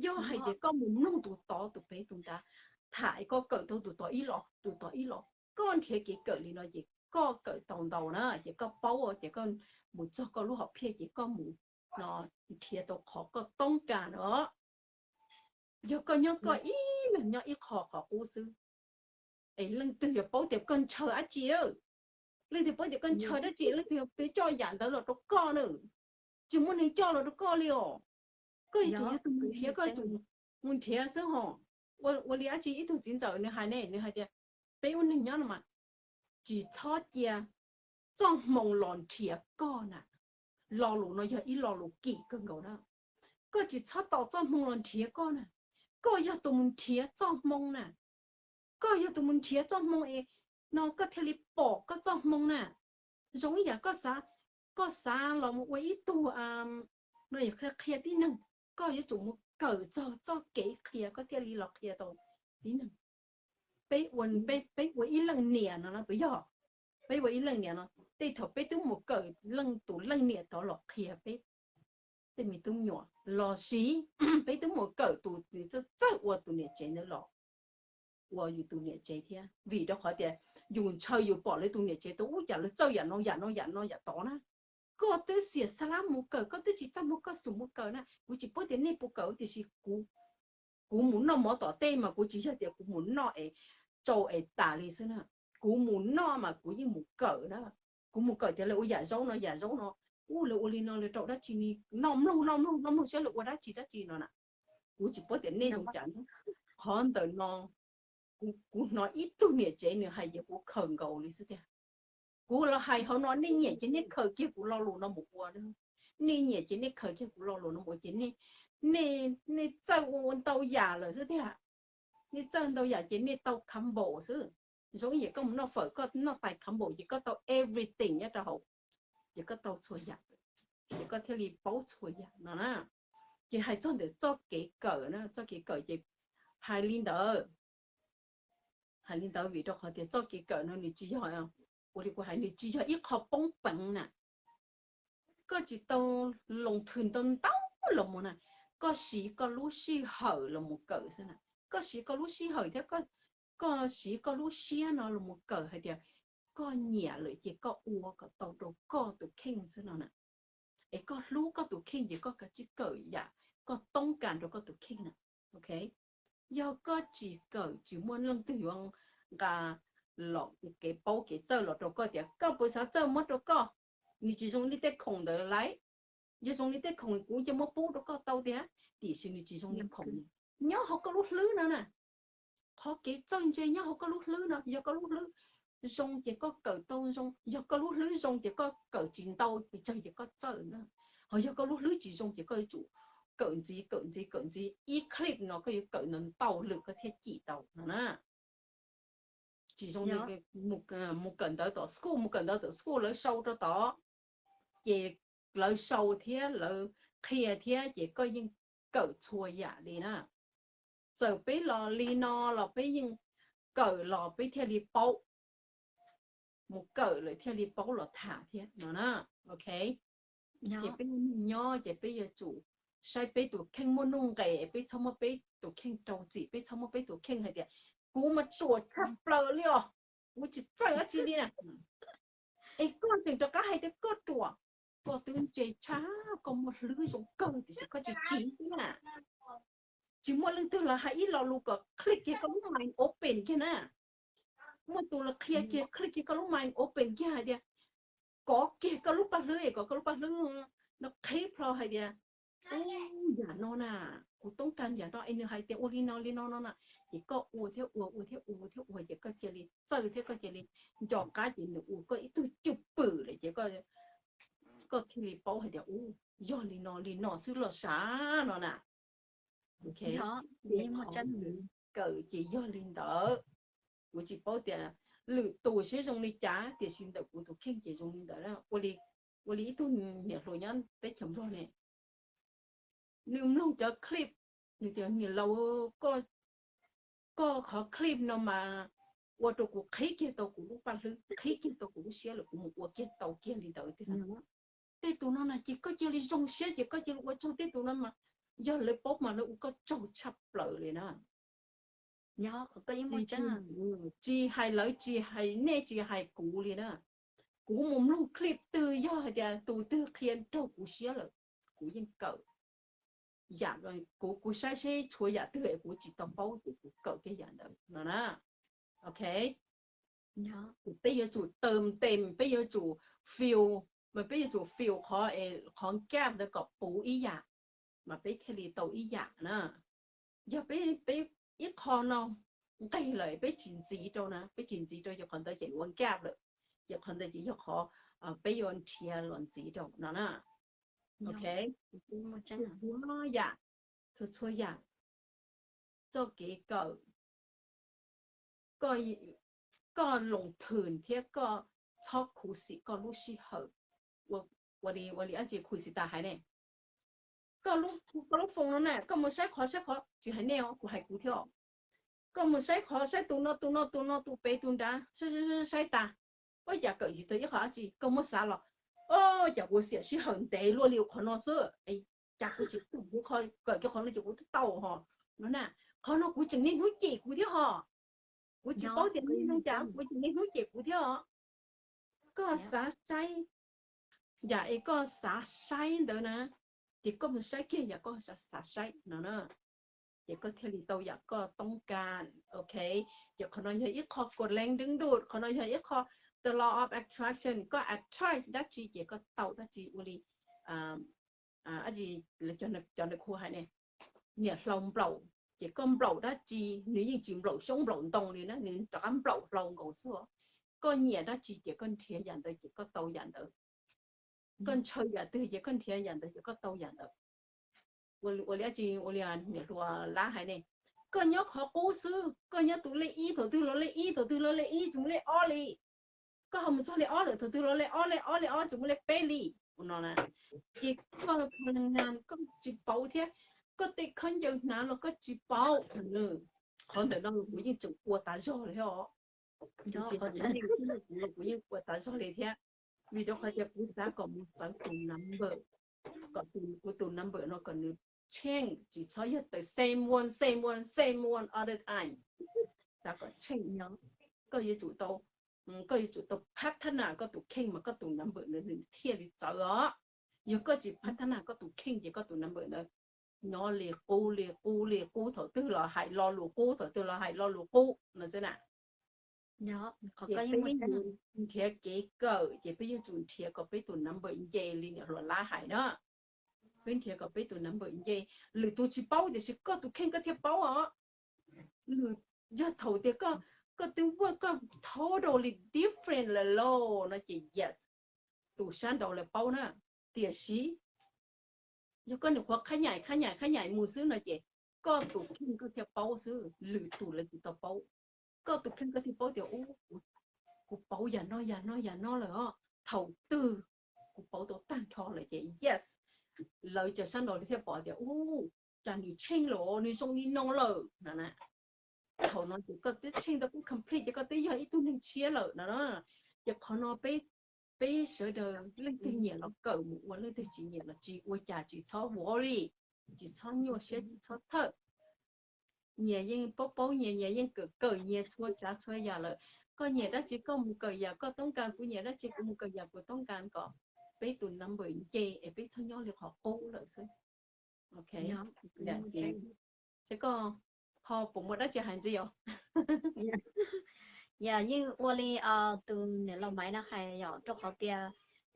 Yog hais tias koj mus mloog tus tod tus pem tus nrad tham, koj kawm tau tus tod ib los tus tod ib los, koj nrhiav kev kawm li no ces koj kawm tau ntau na, ces koj paub ces koj mus txog koj lub hom phiaj ces koj mus no nrhiav tau qhov koj toob kas no. Yog koj nyob koj ib leeg nyob ib qho qhov qub xwb, es leej twg yuav paub tias koj ntshaw dab tsi? Leej twg paub tias koj ntshaw dab tsi, leej twg yuav coj yam ntawd los rau koj na? Tsis muaj neeg coj los rau koj li os. Koj yuav tsum yog tus mus nrhiav, koj yuav tsum mus nrhiav xwb hos. Ua li dab tsi ib tug txiv ntxawm nws hais ne, nws hais tias peb ua neeg nyob no mas tsis txhob cia txoj hmoo los nrhiav koj na. Lo lus no yog ib lo lus kim kawg nkaus na. Koj tsis txhob tos txoj hmoo los nrhiav koj na. Koj yog tus mus nrhiav txoj hmoo na. Koj yog tus mus nrhiav txoj hmoo es no koj thiaj li pom koj txoj hmoo na. Zoo ib yam koj xav, koj xav los mus ua ib tug no qhia tib neeg, koj yuav tsum mus kawm txog txoj kev qhia koj thiaj li los qhia tau tib neeg. Peb ua ib leej niam no no puas yog? Peb ua ib leej niam no, tej thaum peb twb mus kawm leej tus leej niam tod los qhia peb tej me tub me nyuam, los sis peb twb mus kawm tus txawj ua tus niam tsev ntawd los ua yus tus niam tsev thiab. Vim rau qhov tias yus ntshaw yus pom lawv tus niam tsev tau ub cas lawv txawj yam no yam no yam no yam tod na. Koj twb xiam xa lab mus kawm, koj twb tsis txaj muag koj xub mus kawm na. Kuv tsis paub tias nej puas kawm tiam sis kuv mus noj mov tom tej mas kuv tsis yog tias kuv mus noj es tsau es tas li xwb na. Kuv mus noj mas kuv yeej mus kawm na. Kuv mus kawm tias lawv ua yam zaub no yam zaub no, ub lawv ua li no lawv rau dab tsi ni, noj mloog noj mloog noj mloog saib lawv ua dab tsi dab tsi no na. Kuv tsis paub tias nej zoo cas no. Qhov ntawm no kuv hnov ib tug niam tsev nws hais ces kuv khaws nkaus li xwb tiag. Kuv los hais hauv no nej nyiam ces nej khaws kiag kuv lo lus no mus ua. Nej nyiam ces nej khaws kiag kuv lo lus no mus ua ces nej txawj ua ntau yam lawm xwb tiag. Nej txawj ntau yam ces nej tau combo xwb. Zoo ib yam koj mus noj fawm koj noj tais combo ces koj tau everything nyob rau hauv, ces koj tau txhua yam, ces koj thiaj li paub txhua yam no na. Ces hais txog ntawm txoj kev kawm na, txoj kev kawm ces hais li ntawd, hais li ntawd vim rau qhov tias txoj kev kawm no nws tsis yog, ua li kuv hais nws tsis yog ib qho poob peev na. Koj tsis tau loos thwm ntau ntau los mus na, koj siv koj lub sij hawm los mus kawm xwb na. Koj siv koj lub sij hawm thiab koj siv koj lub siab no los mus kawm hais tias koj nyiam lawm ces koj ua kom tau rau koj tus kheej xwb no na. Es koj hlub koj tus kheej ces koj kav tsij kawm yam koj toob kas rau koj tus kheej na. Ok, yog koj tsis kawm tsis muaj leej twg yuav nqa los kev paub kev txawj los rau koj tias koj puas xav txawj muab rau koj. Nws tsis zoo li tej khoom ntawd lawm. Yog zoo li tej khoom kuv cia muab pub rau koj tau tiag, tiam sis nws tsis zoo li khoom. Nyob hauv koj lub hlwb no na. Qhov kev txawj ntse nyob hauv koj lub hlwb no, yog koj lub hlwb zoo ces koj kawm tau zoo, yog koj lub hlwb zoo ces koj kawm tsis ntau pes tsawg ces koj txawj na. Ho yog koj lub hlwb tsis zoo ces koj yuav tsum kawm ntxiv kawm ntxiv kawm ntxiv, ib clip no koj yuav kawm ntau ntau lwm koj thiaj cim tau no na. Tsis zoo li mus kawm ntawv tom school, mus kawm ntawv tom school lawv sau rau tod, ces lawv sau thiab lawv qhia thiab ces koj yeej kawm txhua yam li na. Txawm peb los li no los peb yeej kawm los peb thiaj li paub, mus kawm lawm thiaj li paub los tham thiab no na. Ok, ces peb ua neeg nyob ces peb yuav tsum saib peb tus kheej muaj nuj nqes, peb txhob muab peb tus kheej rau txim, peb txhob muab peb tus kheej hais tias kuv mas ruam tshaj plaws li os, kuv tsis txawj dab tsi li na. Es koj tseem rov qab hais tias koj ruam, koj twb ntse tshaj, koj muaj hlwb zoo kawg tiam sis koj tsis chim xwb na. Tsis muaj leej twg los hais ib lo lus kom click kiag koj lub mind open kiag na. Muaj tus los qhia kiag click kiag koj lub mind open kiag hais tias kov kiag koj lub paj hlwb es kom koj lub paj hlwb no qhib plho hais tias, u, yam no na, kuv toob kas yam no es nws hais tias ua li no li no no na. Ces koj ua thiab ua, ua thiab ua, ua thiab ua ces koj cia li txawj thiab koj cia li nco qab ces nws ua koj ib tug cwj pwm lawm ces koj thiaj li paub hais tias u, yog li no li no xwb los sav no na. Qhov kawm ces yog li ntawd. Kuv tsis paub tias lwm tus seb zoo li cas tiam sis ntawm kuv tus kheej ces zoo li ntawd. Ua li ib tug niam hluas nyob teb chaws Nplog ne, nws mloog cov clip, nws tias niam laus, koj qhov clip no mas ua rau kuv qhib kiag tau kuv lub paj hlwb, qhib kiag tau kuv lub siab lawm, kuv mus ua kiag tau kiag li ntawd tiag. Tej tus no na ces koj cia li zoo siab ces koj cia li ua tsaug, tej tus no mas yog lawv paub mas lawv ua koj tsaug tshaj plaws li na. Tsis hais lawv, tsis hais nej, tsis hais kuv li na. Kuv mus mloog clip twg yog hais tias tus twg qhia raug kuv siab lawm, kuv yeej kawm. Yam kuv, kuv saib seb tshuav yam twg es kuv tsis tau paub ces kuv kawm kiag yam ntawd no na. Ok, peb yuav tsum tawm tes, peb yuav tsum fill, mas peb yuav tsum fill qhov, qhov gap ntawd kom puv ib yam, mas peb thiaj li tau ib yam na. Yog peb, peb ib qho no nqeg lawm peb tsis ntxiv rau na, peb tsis ntxiv rau ces qhov ntawd ces ua gap lawm, ces qhov ntawd ces yog qhov peb yuav nrhiav los ntxiv rau no na. Ok, txhua yam, txhua txhua yam, txoj kev kawm, koj loo thwm thiab koj txhob khuv xim koj lub sij hawm. Ua li, ua li ab tsi khuv xim tas hais ne, koj lub, koj lub phone no na, koj mus saib qhov saib qhov, tsis hais nej os, kuv hais kuv thiab os. Koj mus saib qhov, saib tus no tus no tus no tus pem tus nrad, saib saib tas, ua cas kawm tsis tau ib qho dab tsi, koj muab xav los, o, cas kuv xiam sij hawm ntev luaj li qhov no xwb, cas kuv tsis tau, kuv kawm kiag qhov no ces kuv twb tau ho no na. Qhov no kuv tseem niaj hnub cem kuv thiab ho. Kuv tsis paub tias niaj hnub cas kuv tseem niaj hnub cem kuv thiab os. Koj xav saib yam es koj xav saib ntawd na, ces koj mus saib kiag yam koj xav saib no na, ces koj thiaj li tau yam koj toob kas. Ok, ces qhov no yog ib qho kod leej deeb dud, qhov no yog ib qho the law of attraction, koj attract dab tsi ces koj tau dab tsi. Ua li cov ntawd khu hais ne, niam hlau nplaum, ces koj nplaum dab tsi, nws yeej tsis nplaum xyoob nplaum ntoo li na, nws rov qab nplaum hlau nkaus xwb. Koj nyiam dab tsi ces koj nrhiav yam ntawd ces koj tau yam ntawd. Koj ntshaw yam twg ces koj nrhiav yam ntawd ces koj tau yam ntawd. Ua li ab tsi, ua li niam hluas Lab hais ne, koj nyob qhov qub xwb, koj nyob tus lej ib, thaum twg los lej ib, thaum twg los lej ib tsis muaj lej ob li. Koj ho mus txog lej ob lawm, thaum twg los lej ob, lej ob, lej ob tsis muaj lej peb li. Ua no na, ces koj pha na, koj tsis paub thiab, koj tej khaub ncaws hnav los koj tsis paub. Qhov ntawm no los kuv yeej tseem ua tas zog li thiab os. Kuv tsis hais kuv los kuv yeej ua tas zog li thiab, vim rau qhov tias kuv xav kom mus txawv tus number, kom kuv tus number no kom nws change, tsis txhob yog tawm same one, same one, same one all the time. Xav kom change, koj yuav tsum tau, koj yuav tsum tau pab thab nas koj tus kheej mas koj tus number ntawd nws thiaj li txawv os. Yog koj tsis pab thab nas koj tus kheej ces koj tus number ntawd nyob li qub li qub li qub, thaum twg los hais lo lus qub, thaum twg los hais lo lus qub no xwb na. Ces peb yuav nrhiav kev kawm ces peb yuav tsum nrhiav kom peb tus number nce li niam hluas Lab hais na. Peb nrhiav kom peb tus number nce. Lwm tus tsis paub tiam sis koj tus kheej koj thiaj paub os. Lwm, yog thaum tias koj, koj twb ua koj totally different lawm lauj no ces yes, tus sab nraud lawv paub na. Tiam sis yog koj nyuam qhuav khab nyaim khab nyaim khab nyaim mus xwb no ces koj tus kheej koj thiaj paub xwb, lwm tus lawv tsis tau paub. Koj tus kheej koj thiaj paub tias u, kuv paub yam no yam no yam no lawm os. Thaum twg kuv paub tau tag nrho lawm ces yes, lawv cov sab nraud li thiaj pom tias u, cas nws change lawm, nws zoo li no lawm no na. Thaum no ces koj twb change tau kuj complete ces koj twb yog ib tug neeg tshiab lawm no na. Ces qhov no peb, peb sawv daws leej twg nyiam los kawm mus ua, leej twg tsis nyiam los tsis ua cas tsis txhob worry. tsis txhob nyuaj siab, tsis txhob thawj. Nyias yeej paub paub nyias, nyias yeej kawm kawm nyias txhua tsav txhua yam lawm. Koj nyiam dab tsi koj mus kawm yam koj toob kas, kuv nyiam dab tsi kuv mus kawm yam kuv toob kas, kom peb tus number nce es peb txhob nyob li qhov qub lawm xwb. Seb koj ho puas muaj dab tsi hais ntxiv os? Yog yeej ua li tus niam laus Maiv no hais yom, rau qhov tias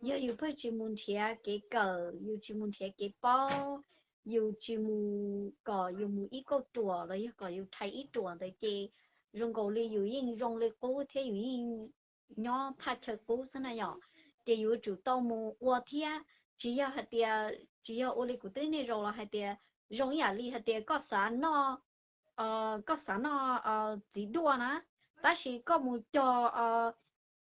yog yus pheej tsis mus nrhiav kev kawm, yus tsis mus nrhiav kev paub, yus tsis mus, kom yus mus ib kauj ruam los yog kom yus rhais ib ruam ntawd ces zoo nkaus li yus yeej zoo li qub thiab yus yeej nyob thaj chaw qub xwb na yom. Ces yuav tsum tau mus ua thiab. Tsis yog hais tias, tsis yog ua li kuv twb nej zaus los hais tias zoo ib yam li hais tias koj xav noj, koj xav noj txiv duaj na, tab sis koj mus cog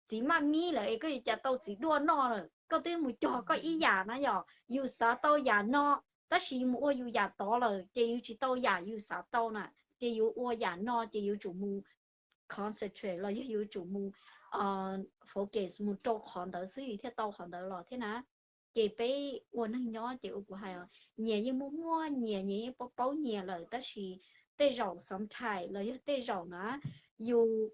txiv maj mib lawm es koj yuav cas tau txiv duaj noj lawm? Koj twb mus cog koj ib yam na yom, yus xav tau yam no, tab sis yus mus ua yus yam tod lawm ces yus tsis tau yam yus xav tau na. Ces yuav ua yam no ces yuav tsum mus concentrate los yog yuav tsum mus focus mus rau qhov ntawd xwb yus thiaj tau qhov ntawd los thiab na. Ces peb ua neeg nyob ces ua kuv hais, nyias yeej muaj muaj nyias, nyias yeej paub paub nyias lawm, tab sis tej zaum sometimes los yog tej zaum na, yus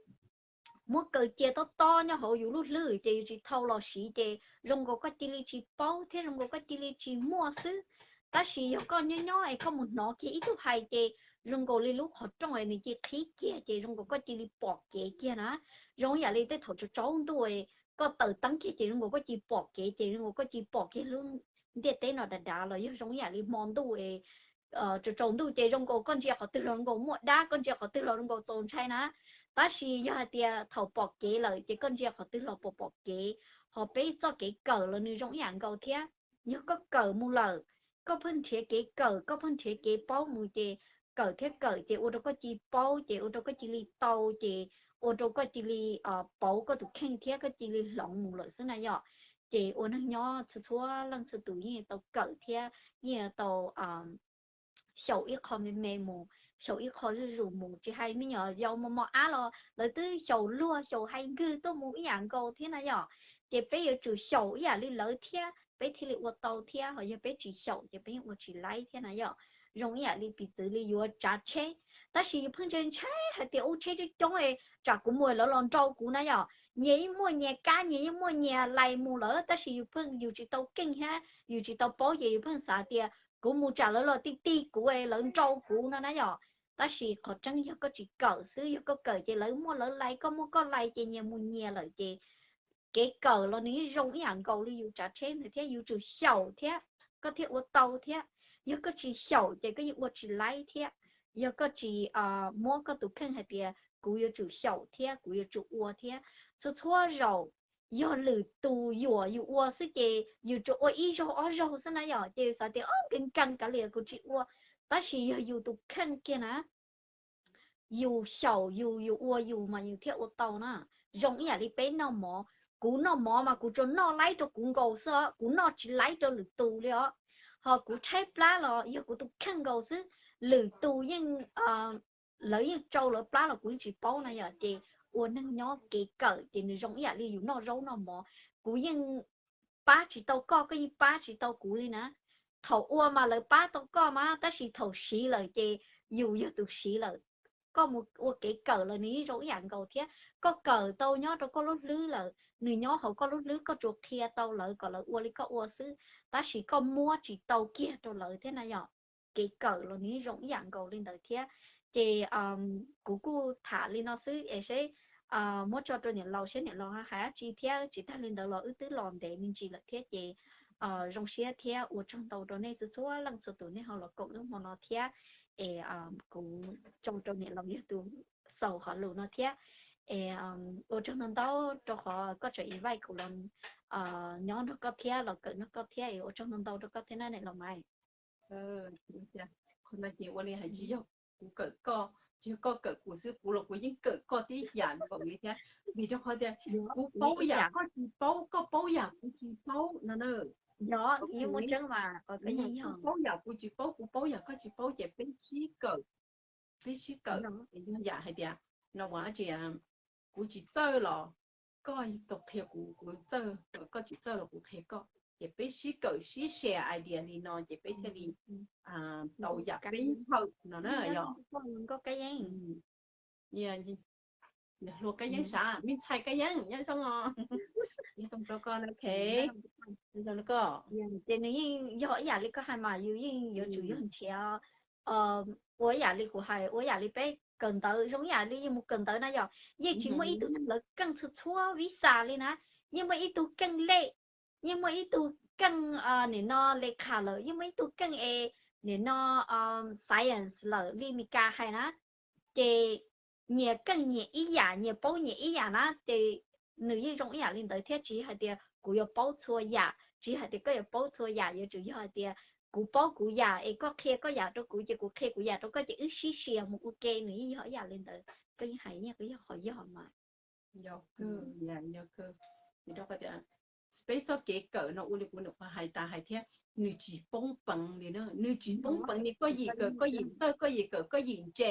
muab kaw cia tob tob nyob hauv yus lub hlwb ces yus tsis thau los siv ces zoo nkaus koj cia li tsis paub thiab zoo nkaus koj cia li tsis muaj xwb. Tab sis yog koj nyob nyob es koj mus hnov kiag ib tug hais ces zoo nkaus li lub qhov rooj es nws cia li qhib kiag ces zoo nkaus koj cia li pom kev kiag na. Zoo yam li tej thaum tsaus tsaus ntuj koj taws teeb kiag ces zoo nkaus koj cia li pom kev ces zoo nkaus koj cia li pom kiag lub ntiaj teb no dav dav los yog zoo yam li hmo ntuj es tsaus tsaus ntuj ces zoo nkaus koj ntsia qhov twg los zoo nkaus muaj dab, koj ntsia qhov twg los zoo nkaus txaus ntshai na. Tab sis yog hais tias thaum pom kev lawm ces koj ntsia qhov twg los pom pom kev. Ho peb txoj kev kawm los nws zoo ib yam nkaus thiab. Yog koj kawm mus lawm, koj pheej nrhiav kev kawm, koj pheej nrhiav kev paub mus ces kawm thiab kawm ces ua rau koj cia li paub ces ua rau koj cia li tau ces ua rau koj cia li pauv koj tus kheej thiab koj cia li hloov mus lawm xwb na yom. Ces ua neeg nyob txhua txhua leej txhua tus yeej tau kawm thiab yeej tau xyaum ib qho me me mus, xyaum ib qho zuj zus mus, tsis hais me nyuam yaus mos mos ab los lawv twb xyaum luag xyaum hais nkwg tuaj mus ib yam nkaus thiab na yom. Ces peb yuav tsum xyaum ib yam li lawv thiab peb thiaj li ua tau thiab, ho yog peb tsis xyaum ces peb yeej ua tsis laib thiab na yom. Zoo ib yam li piv txwv li yuav tsav tsheb, tab sis yus pheej ntshai ntshai hais tias ub tsheb coob coob es tsam kuv mus lawv los nrau kuv na yom. Nyias yeej muaj nyias kab, nyias yeej muaj nyias lais mus lawm, tab sis yus pheej, yus tsis tau keej thiab yus tsis tau paub ces yus pheej xav tias kuv mus tsam lawv los tig tig kuv es lawv nrau kuv no na yom. Tab sis qhov tseeb yog koj tsis kawm xwb, yog koj kawm ces lawv muaj lawv lais, koj muaj koj lais ces nyias mus nyias lawm ces kev kawm los nws yeej zoo ib yam nkaus li yus tsav tsheb ntawd thiab, yus tsum xyaum thiab koj thiaj ua tau thiab. Yog koj tsis xyaum ces koj yeej ua tsis laib thiab. Yog koj tsis muab koj tus kheej hais tias kuv yuav tsum xyaum thiab kuv yuav tsum ua thiab. Txhua txhua zaus yog lwm tus yuam yus ua xwb ces yus tsuas ua ib zaug ob zaug xwb na yom, ces yus xav tias o nkees nkees kav liam kuv tsis ua. Tab sis yog yus tus kheej kiag na, yus xyaum yus, yus ua yus mas yus thiaj ua tau na. Zoo ib yam li peb noj mov, kuv noj mov mas kuv tsuas noj laib rau kuv nkaus xwb os, kuv noj tsis laib rau lwm tus li os. Ho kuv tshaib plab los yog kuv tus kheej nkaus xwb, lwm tus yeej, lawv yeej tsau lawv plab los kuv yeej tsis paub na yom. Ces ua neeg nyob kev kawm ces nws zoo ib yam li yus noj zaub noj mov, kuv yeej pab tsis tau koj, koj yeej pab tsis tau kuv li na. Thaum ua mas lawv pab tau koj mas, tab sis thaum siv lawm ces yus yog tus siv lawm. Koj mus ua kev kawm los nws yeej zoo ib yam nkaus thiab. Koj kawm tau nyob rau koj lub hlwb lawm, nws nyob hauv koj lub hlwb, koj tsuas qhia tau lawv kom lawv ua li koj ua xwb, tab sis koj muab tsis tau kiag rau lawv thiab na yom. Kev kawm los nws yeej zoo ib yam nkaus li ntawd thiab. Ces kuv kuj tham li no xwb es seb muab tso rau niam laus seb niam laus hais dab tsi thiab, tsis tag li ntawd los wb twb los ntev me ntsis lawm thiab ces zoo siab thiab ua tsaug ntau rau nej txhua txhua leej txhua tus nej ho los koom wb hmo no thiab. Es kuv tso rau niam laus yog tus xaus qhov lus no thiab. Es ua tsaug ntau ntau rau qhov koj tseem invite kuv los nyob nrog koj thiab los kawm nrog koj thiab, es ua tsaug ntau ntau rau koj thiab na niam laus Maiv. Qhov no ces ua li hais tsis yog kuv kawm koj, tsis yog koj kawm kuv xwb, kuv los kuv yeej kawm koj tib yam nkaus li thiab. Vim rau qhov tias kuv paub yam koj tsis paub, koj paub yam kuv tsis paub no na. Koj paub yam kuv tsis paub, kuv paub yam koj tsis paub ces peb sib kawm, peb sib kawm. Yog yam hais tias no, kuv tsis txawj los koj tau qhia kuv, kuv txawj, koj tsis txawj los kuv qhia koj. ces peb sib kawm sib share idea li no ces peb thiaj li tau yam peb hawm no na yog. Nkauj Kab Yeeb, Kab Yeeb sav, me ntxhais Kab Yeeb nyob zoo os, nyob zoo rau koj na, ok, nyob zoo rau koj. Ces nws yeej yog ib yam li koj hais mas yus yeej yuav tsum yog nrhiav ua ib yam li kuv hais, ua ib yam li peb kawm ntawv, zoo ib yam li yus mus kawm ntawv na yog, yeej tsis muaj ib tug neeg lawv keej txhua txhua visa li na, yeej muaj ib tug keej lej, yeej muaj ib tug keej nim no le kha lawm, yeej muaj ib tug keej es nim no science lawm li Mes Kas hais na. Ces nyias keej nyias ib yam, nyias paub nyias ib yam na, ces nws yeej zoo ib yam li ntawd thiab. Tsis hais tias kuv yuav paub txhua yam, tsis hais tias koj yuav paub txhua yam, yuav tsum yog hais tias kuv paub kuv yam es koj qhia koj yam rau kuv ces kuv qhia kuv yam rau koj ces wb sib share mus ua ke, nws yeej yog ib yam li ntawd. Koj yeej hais yeej yog qhov yog mas. Yog kawg, yog kawg. Vim rau qhov tias peb txoj kev kawm no ua li kuv nyuam qhuav hais tas hais thiab, nws tsis poob peev li na, nws tsis poob peev li. Koj yim kawm koj yim txawj, koj yim kawm koj yim ntse,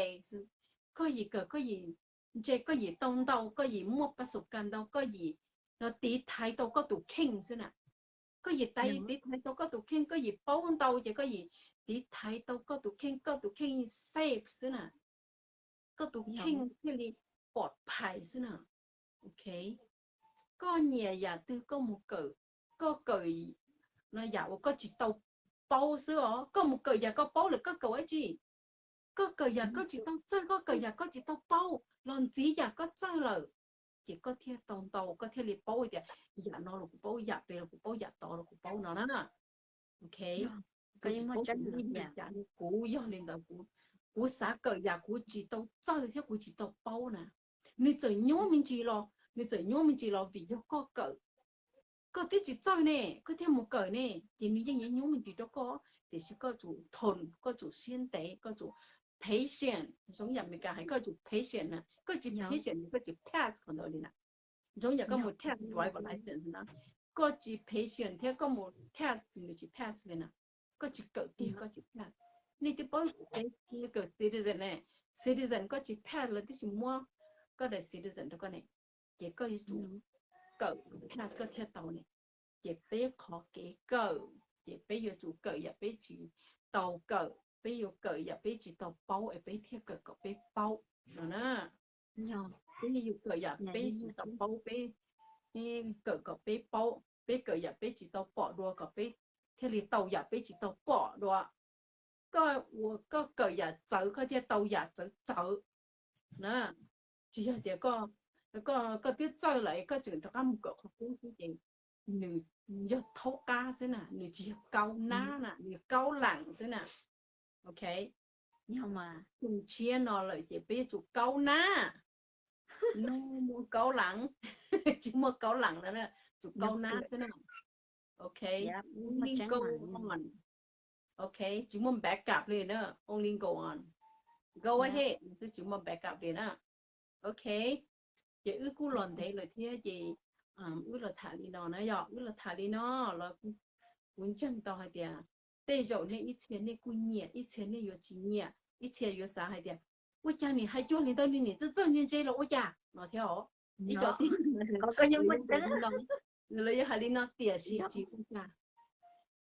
koj yim kawm koj yim ntse, koj yim tau ntau, koj yim muaj pas xub kas ntau, koj yim no tiv thaiv tau koj tus kheej xwb na. Koj yim tiv thaiv tau koj tus kheej, koj yim paub ntau ces koj yim tiv thaiv tau koj tus kheej, koj tus kheej safe xwb na. Koj tus kheej thiaj li pom phais xwb na. Ok, koj nyiam yam twg koj mus kawm, koj kawm no yam uas koj tsis tau paub xwb os. Koj mus kawm yam koj paub lawm koj kawm ua dab tsi? Koj kawm yam koj tsis tau txawj, koj kawm yam koj tsis tau paub los ntxiv yam koj txawj lawm, ces koj thiaj tau ntau, koj thiaj li paub tias yam no los kuv paub, yam pem los kuv paub, yam tod los kuv paub no na. Ok, kuv tsis paub kuv yog li cas, kuv yog li ntawd, kuv, kuv xav kawm yam kuv tsis tau txawj thiab kuv tsis tau paub na. Nws txawm nyuaj me ntsis los, nws txawm nyuaj me ntsis los vim yog koj kawm, koj twb tsis txawj ne, koj thiaj mus kawm ne, ces nws yeej yuav nyuaj me ntsis rau koj. Tiam sis koj tsum thoo, koj tsum siab ntev, koj tsum patient, zoo yam Mes Kas hais koj tsum patient na, koj tsis patient koj tsis pass qhov ntawd li na. Zoo yam koj mus test driver license na, koj tsis patient thiab koj mus test nws tsis pass li na. Koj tsis kawm tiag koj tsis pass. Nej twb paub kuv peb kawm citizen ne, citizen koj tsis pass lawv twb tsis muab koj daim citizen rau koj ne, ces koj yuav tsum kawm pass koj thiaj tau ne. Ces peb qhov kev kawm ces peb yuav tsum kawm yam peb tsis tau kawm, peb yuav kawm yam peb tsis tau paub es peb thiaj kawm kom peb paub no na. Peb yuav kawm yam peb tsis tau paub, peb kawm kom peb paub, peb kawm yam peb tsis tau pom dua kom peb thiaj li tau yam peb tsis tau pom dua. Koj ua koj kawm yam txawv koj thiaj tau yam txawv txawv na. Tsis yog tias koj, koj twb txawj lawm koj tseem rov qab mus kawm qhov qub xwb ces nws yog thaub qab xwb na, nws tsis yog kaub nab na, nws yog kaub lam xwb na. Ok, tus tshiab no lawm ces peb yuav tsum kaub nab. No muaj kaub lam, tsis muaj kaub lam lawm na, tsum kaub nab xwb na. Ok, only go on. Ok, tsis muaj back up li na, only go on. Go ahead xwb, tsis muaj back up li na. Ok, ces wb kuj los ntev lawm thiab ces wb los tham li no na, yog wb los tham li no los kuv ntseeg tau hais tias tej zaum nej ib txhia nej kuj nyiam, ib txhia nej yuav tsis nyiam, ib txhia yuav xav hais tias ua cas nim hais cuag li ntawd li nim txawj txawj ntse ntse los ua cas no thiab os. Ib co tij, nws los yuav hais li no tiam sis tsis ua cas.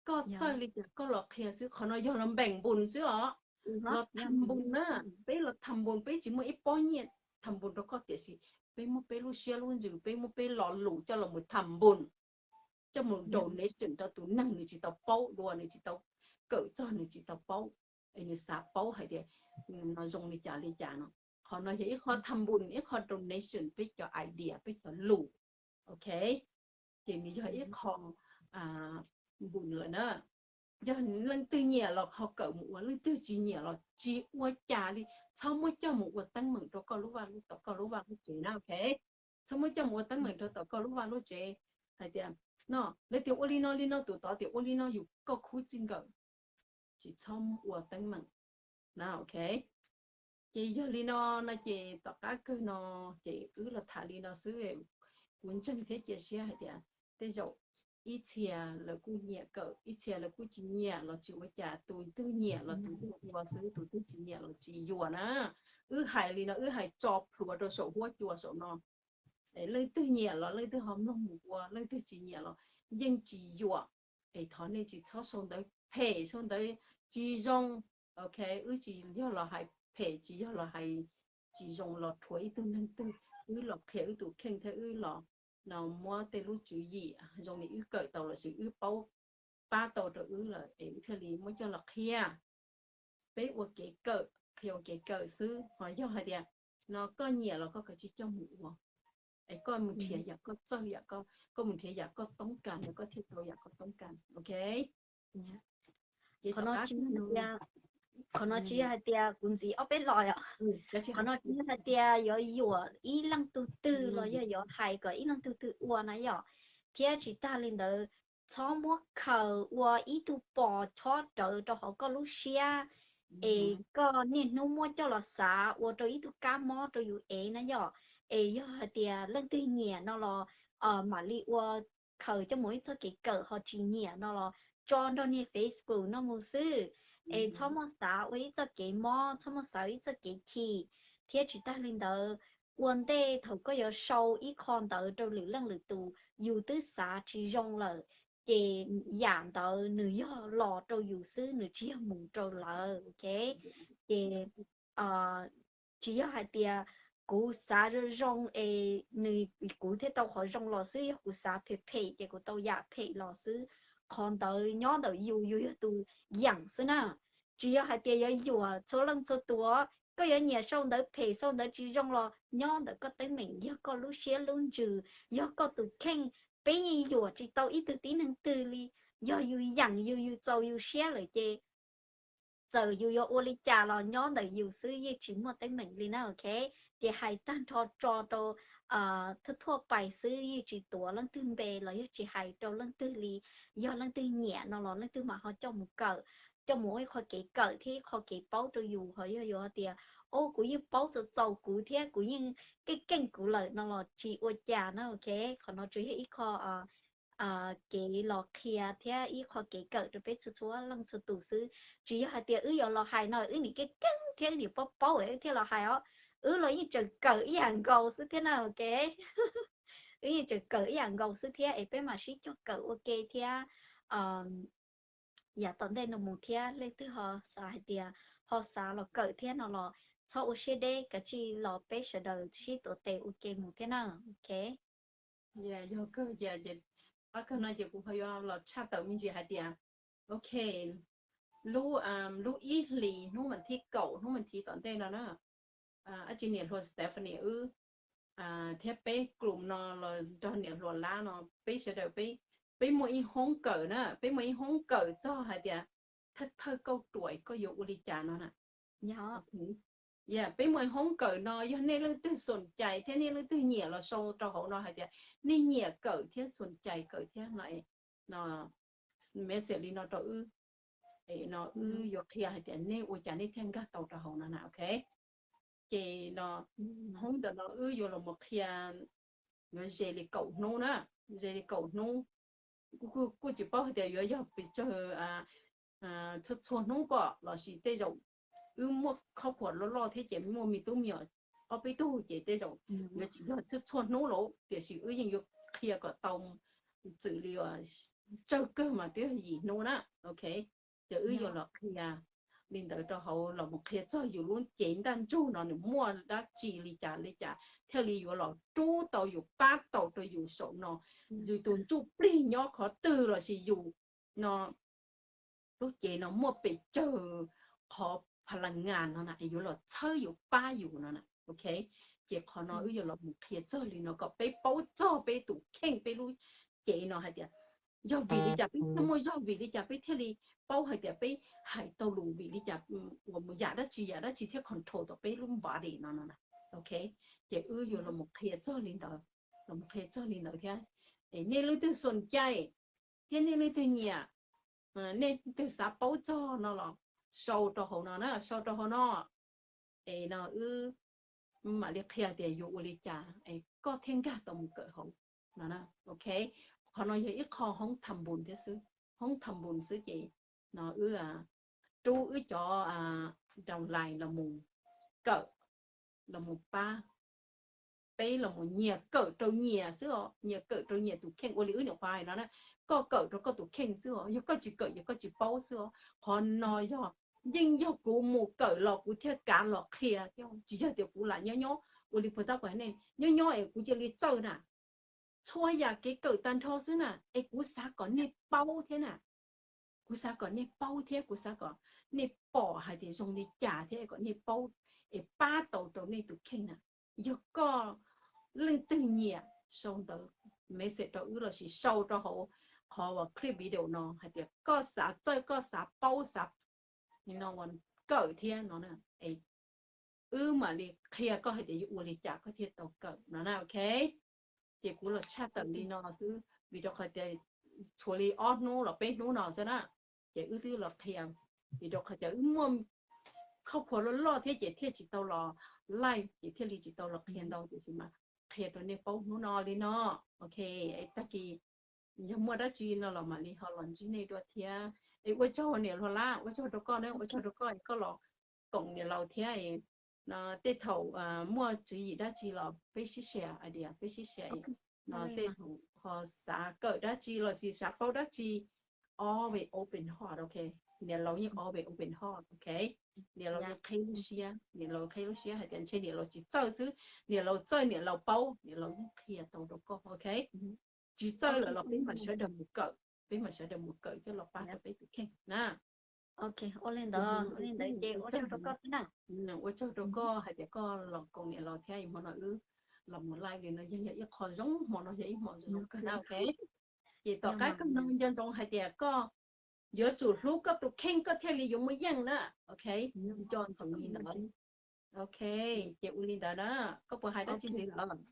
Koj txawj li cas koj los qhia xwb, qhov no yog los npeem npus xwb os. Los tham npus na, peb los tham npus, peb tsis muaj ib pob nyiaj tham npus rau koj tiam sis peb muab peb lub siab lub ntsws, peb muab peb lo lus coj los mus tham npus, coj mus donation rau tus neeg nws tsis tau paub dua, nws tsis tau kawm txog, nws tsis tau paub, es nws xav paub hais tias no zoo li cas li cas no. Qhov no yog ib qho tham npus, ib qho donation peb cov idea, peb cov lus. Ok, ces nws yog ib qho npus lawm na. Yog leej twg nyiam los ho kawm mus ua, leej twg tsis nyiam los tsis ua cas li. Txhob muab coj mus ua teeb meem rau koj lub vaj lub, tom koj lub vaj lub tsev na. Ok, txhob muab coj mus ua teeb meem rau tom koj lub vaj lub tsev hais tias no lawv tias ua li no li no, tus tod tias ua li no, yus koj khub txij nkawm, tsis txhob muab ua teeb meem na. Ok, ces yog li no no ces tom qab kawg no ces wb los tham li no xwb. Kuv ntseeg thiab cia siab hais tias tej zaum ib txhia lawv kuj nyiam kawm, ib txhia lawv kuj tsis nyiam los tsis ua cas, tus twg nyiam los tus twg ua xwb, tus twg tsis nyiam los tsis yuam na. Wb hais li no wb hais tso plhuav rau saum huab cua saum no. Leej twg nyiam los leej twg ho mloog mus ua, leej twg tsis nyiam los yeej tsis yuam. Es thov nej tsis txhob sau ntawv phem, sau ntawv tsis zoo. Ok, wb tsis yog los hais phem, tsis yog los hais tsis zoo los rhuav ib tug neeg twg, wb los qhia wb tus kheej thiab wb los no muab tej lub tswv yim zoo li wb kawm tau lossis wb paub pab tau rau wb lawm es wb thiaj li muab coj los qhia. Peb ua kev kawm, qhia ua kev kawm xwb, ho yog hais tias no koj nyiam los koj kav tsij coj mus ua, es koj mus nrhiav yam koj txawj, yam koj, koj mus nrhiav yam koj toob kas, koj thiaj tau yam koj toob kas. Ok, ces qhov no tsis yog hais tias, qhov no tsis yog hais tias kuv ntxiv ob peb los yom, qhov no tsis yog hais tias yuav yuam ib leej tug twg los yog yuav hais kom ib leej tug twg ua na yom, thiab tsis tag li ntawd, txhob muab khaws ua ib tug pos chob rawv rau hauv koj lub siab, es koj niaj hnub muab coj los xav ua rau ib tug kab mob rau yus ev na yom. Es yog hais tias leej twg nyiam no los mam li ua, khaws coj mus ib txoj kev kawm, ho tsis nyiam no los tso nrog niag Facebook no mus xwb. Es txhob muaj xav ua ib txoj kev mob, txhob muaj xav ua ib txoj kev chim, thiab tsis tag li ntawd, ua ntej thaum koj yuav sau ib qho ntawd rau lwm leej lwm tus, yus twb xav tsis zoo lawm, ces yam ntawd nws yog los rau yus xwb, nws tsis yog mus rau lawv. Ok, ces tsis yog hais tias kuv xav zoo zoo es nws, kuv thiaj tau qhov zoo los xwb, yog kuv xav phem phem ces kuv tau yam phem los xwb. Qhov ntawd nyob ntawm yus, yus yog tus yeem xwb na. Tsis yog hais tias yuav yuam txhua leej txhua tus. Koj yuav nyiam sau ntawv phem, sau ntawv tsis zoo los nyob ntawm koj teeb meem, yog koj lub siab lub ntsws, yog koj tus kheej. Peb yeej yuam tsis tau ib tug tib neeg twg li. Yog yus yeem yus, yus txaus yus siab lawm ces txawm yus yuav ua li cas los nyob ntawm yus xwb, yeej tsis muaj teeb meem li na. Ok, ces hais tag nrho tso rau thuaj thuaj pais xwb, yeej tsis tuav leej twg npe los yog tsis hais rau leej twg li. Yog leej twg nyiam no los leej twg mam ho coj mus kawm, coj mus ua ib qho kev kawm thiab ib qho kev paub rau yus. Ho yog yus hais tias, o, kuv yeej paub txaus txaus kuv thiab kuv yeej keej keej kuv lawm no los tsis ua cas na. Ok, qhov no tsuas yog ib qho kev los qhia thiab ib qho kev kawm rau peb txhua txhua leej txhua tus xwb. Tsis yog hais tias wb yuav los hais no wb nim keej keej thiab wb nim paub paub es wb thiaj los hais os. Wb los yeej tseem kawm ib yam nkaus xwb thiab na. Ok, wb yeej tseem kawm ib yam nkaus xwb thiab es peb mam sib cog kawm ua ke thiab. Yam tom ntej no mus thiab leej twg ho xav hais tias ho xav los kawm thiab no los txhob ua siab deb, kav tsij los peb sawv daws sib tuav tes ua ke mus thiab na. Ok, yog kawg ces, qhov kawg no ces kuv ho yuav los tshaj tawm me ntsis hais tias, ok, lub, lub ib hlis hnub vas thib kaum hnub vas thiv tom ntej no na, ab tsi niam hluas Stephanie wb thiab peb group no los nrog niam hluas Lab no peb sawv daws peb, peb muaj ib hoob kawm na, peb muaj ib hoob kawm txog hais tias thawj thawj kauj ruam koj yuav ua li cas no na. Peb muaj ib hoob kawm no yog nej leej twg xoom cais thiab nej leej twg nyiam los sau rau hauv no hais tias nej nyiam kawm thiab xoom cais kawm thiab no, message li no rau wb, no wb yuav qhia hais tias nej ua cas nej thiaj nkag tau rau hauv no na. Ok, ces no hoob ntawm no wb yuav los mus qhia, yuav ze li kaum hnub na, ze li kaum hnub. Kuj tsis paub hais tias yuav yog pes tsawg, txhua txhua hnub pom lossis tej zaum wb muaj khob khuam loj loj thiab ces muaj me tub me nyuam ob peb tug ces tej zaum yuav tsis yog txhua txhua hnub lawm, tiam sis wb yeej yuav qhia kom tau, txwm li tsawg kawg mas twb yim hnub na. Ok, ces wb yuav los qhia li ntawd rau hauv, los mus qhia txog yus lub cev ntaj ntsug no nws muaj dab tsi li cas li cas thiaj li yuav los rub tau yus, pab tau rau yus saum no, yus tus ntsuj plig nyob qhov twg lossis yus no lub cev no muaj pes tsawg qhov pha la ngas no na es yuav los txhawb yus pab yus no na. Ok, ces qhov no wb yuav los mus qhia txog li no kom peb paub txog peb tus kheej, peb lub cev no hais tias yog vim li cas peb thiaj muaj, yog vim li cas peb thiaj li paub hais tias peb hais tau lus, vim li cas uas mus yam dab tsi yam dab tsi thiaj control tau peb lub body no no na. Ok, ces wb yuav los mus qhia txog li ntawd, los mus qhia txog li ntawd thiab. Nej leej twg xoom cai thiab nej leej twg nyiam, nej twg xav paub txog no los sau rau hauv no na, sau rau hauv no. Es no wb mam li qhia tias yuav ua li cas es koj thiaj nkag tau mus kawm hauv no. Ok, qhov no yog ib qho hoob tham npus thiab xwb, hoob tham npus xwb ces no wb rub wb cov downline los mus kawm, los mus pab peb los mus nyias kawm rau nyias xwb os, nyias kawm rau nyias tus kheej. Ua li wb niam qhuav hais no na, koj kawm rau koj tus kheej xwb os, yog koj tsis kawm yog koj tsis paub xwb os. Qhov no yog, yeej yog kuv mus kawm los kuv thiaj kav los qhia thiab, tsis yog tias kuv lam nyob nyob ua li puag ta kuv hais nej, nyob nyob es kuv cia li txawj na. Txhua yam kev kawm tag nrho xwb na, es kuv xav kom nej paub thiab na. Kuv xav kom nej paub thiab kuv xav kom nej pom hais tias zoo li cas thiab kom nej paub, es pab tau rau nej tus kheej na. Yog koj leej twg nyiam, sau ntawv message rau wb lossis sau rau hauv qhov uas clip video no hais tias koj xav txawj, koj xav paub, xav no uas kawm thiab no, wb mam li qhia koj hais tias yuav ua li cas koj thiaj tau kawm no na, ok. Ces kuv los tshaj tawm li no xwb vim rau qhov tias tshuav li ob hnub los peb hnub no xwb na, ces wb twb los qhia, vim rau qhov tias wb muaj khauj khuav loj loj thiab ces thiaj tsis tau los live, ces thiaj li tsis tau los qhia ntau, tiam sis mas qhia rau nej paub hnub no li no, ok. Tag kis yog muaj dab tsi no los mam li ho los ntsib nej dua thiab. Es ua tsaug niam laus Lab, ua tsaug rau koj na, ua tsaug rau koj es koj los koom niam laus thiab. Tej thaum muaj tswv yim dab tsi los peb sib share idea, peb sib share no, tej thaum ho xav kawm dab tsi lossis xav paub dab tsi, always open heart, ok. Niam laus yeej always open heart, ok. Niam laus yeej qhib lub siab, niam laus qhib lub siab hais tias ntshe niam laus tsis txawj xwb, niam laus txawj niam laus paub, niam laus yeej qhia tau rau koj, ok. Tsis txawj lawm los peb mam sawv daws mus kawm, peb mam sawv daws mus kawm coj los pab rau peb tus kheej na. Ok, ua li ntawd, ua li ntawd ces ua tsaug rau koj thiab na. Ua tsaug rau koj hais tias koj los koom niam laus thiab, hmo no wb los mus live li no yeej yog ib qho zoo, hmo no yog ib hmo zoo kawg na, ok. Ces tom qab kawg no nco ntsoov hais tias koj yuav tsum hlub koj tus kheej koj thiaj li yuav muaj yeej na, ok. Nco ntsoov li ntawd. Ok, ces ua li ntawd na, koj puas hais dab tsi ntxiv lawm?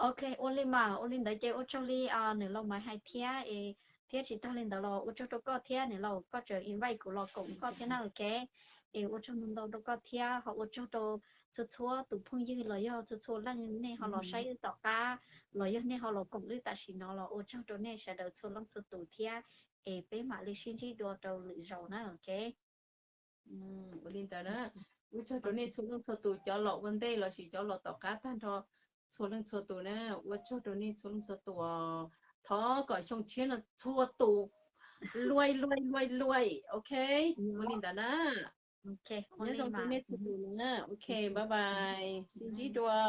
Ok, ua li mas, ua li ntawd ces ua tsaug li niam laus Maiv hais thiab, thiab tsis tag li ntawd los ua tsaug rau koj thiab niam laus, koj tseem invite kuv los koom koj thiab na, ok. Es ua tsaug ntau ntau rau koj thiab ho ua tsaug rau txhua txhua tus phooj ywg los yog txhua txhua leej nej ho los saib wb tom qab los yog nej ho los koom wb tam sim no los ua tsaug rau nej sawv daws txhua leej txhua tus thiab. Es peb mam li sib ntsib dua rau lwm zaus na, ok. Ua li ntawd na, ua tsaug rau nej txhua leej txhua tus, cov los ua ntej lossis cov los tom qab tag nrho, txhua leej txhua tus na, ua tsaug rau nej txhua leej txhua tus. Thov kom xyoo tshiab no txhua tus luaj luaj luaj luaj, ok. Ua li ntawd na. Nyob zoo rau nej txhua tus na, ok, bye bye, sib ntsib dua.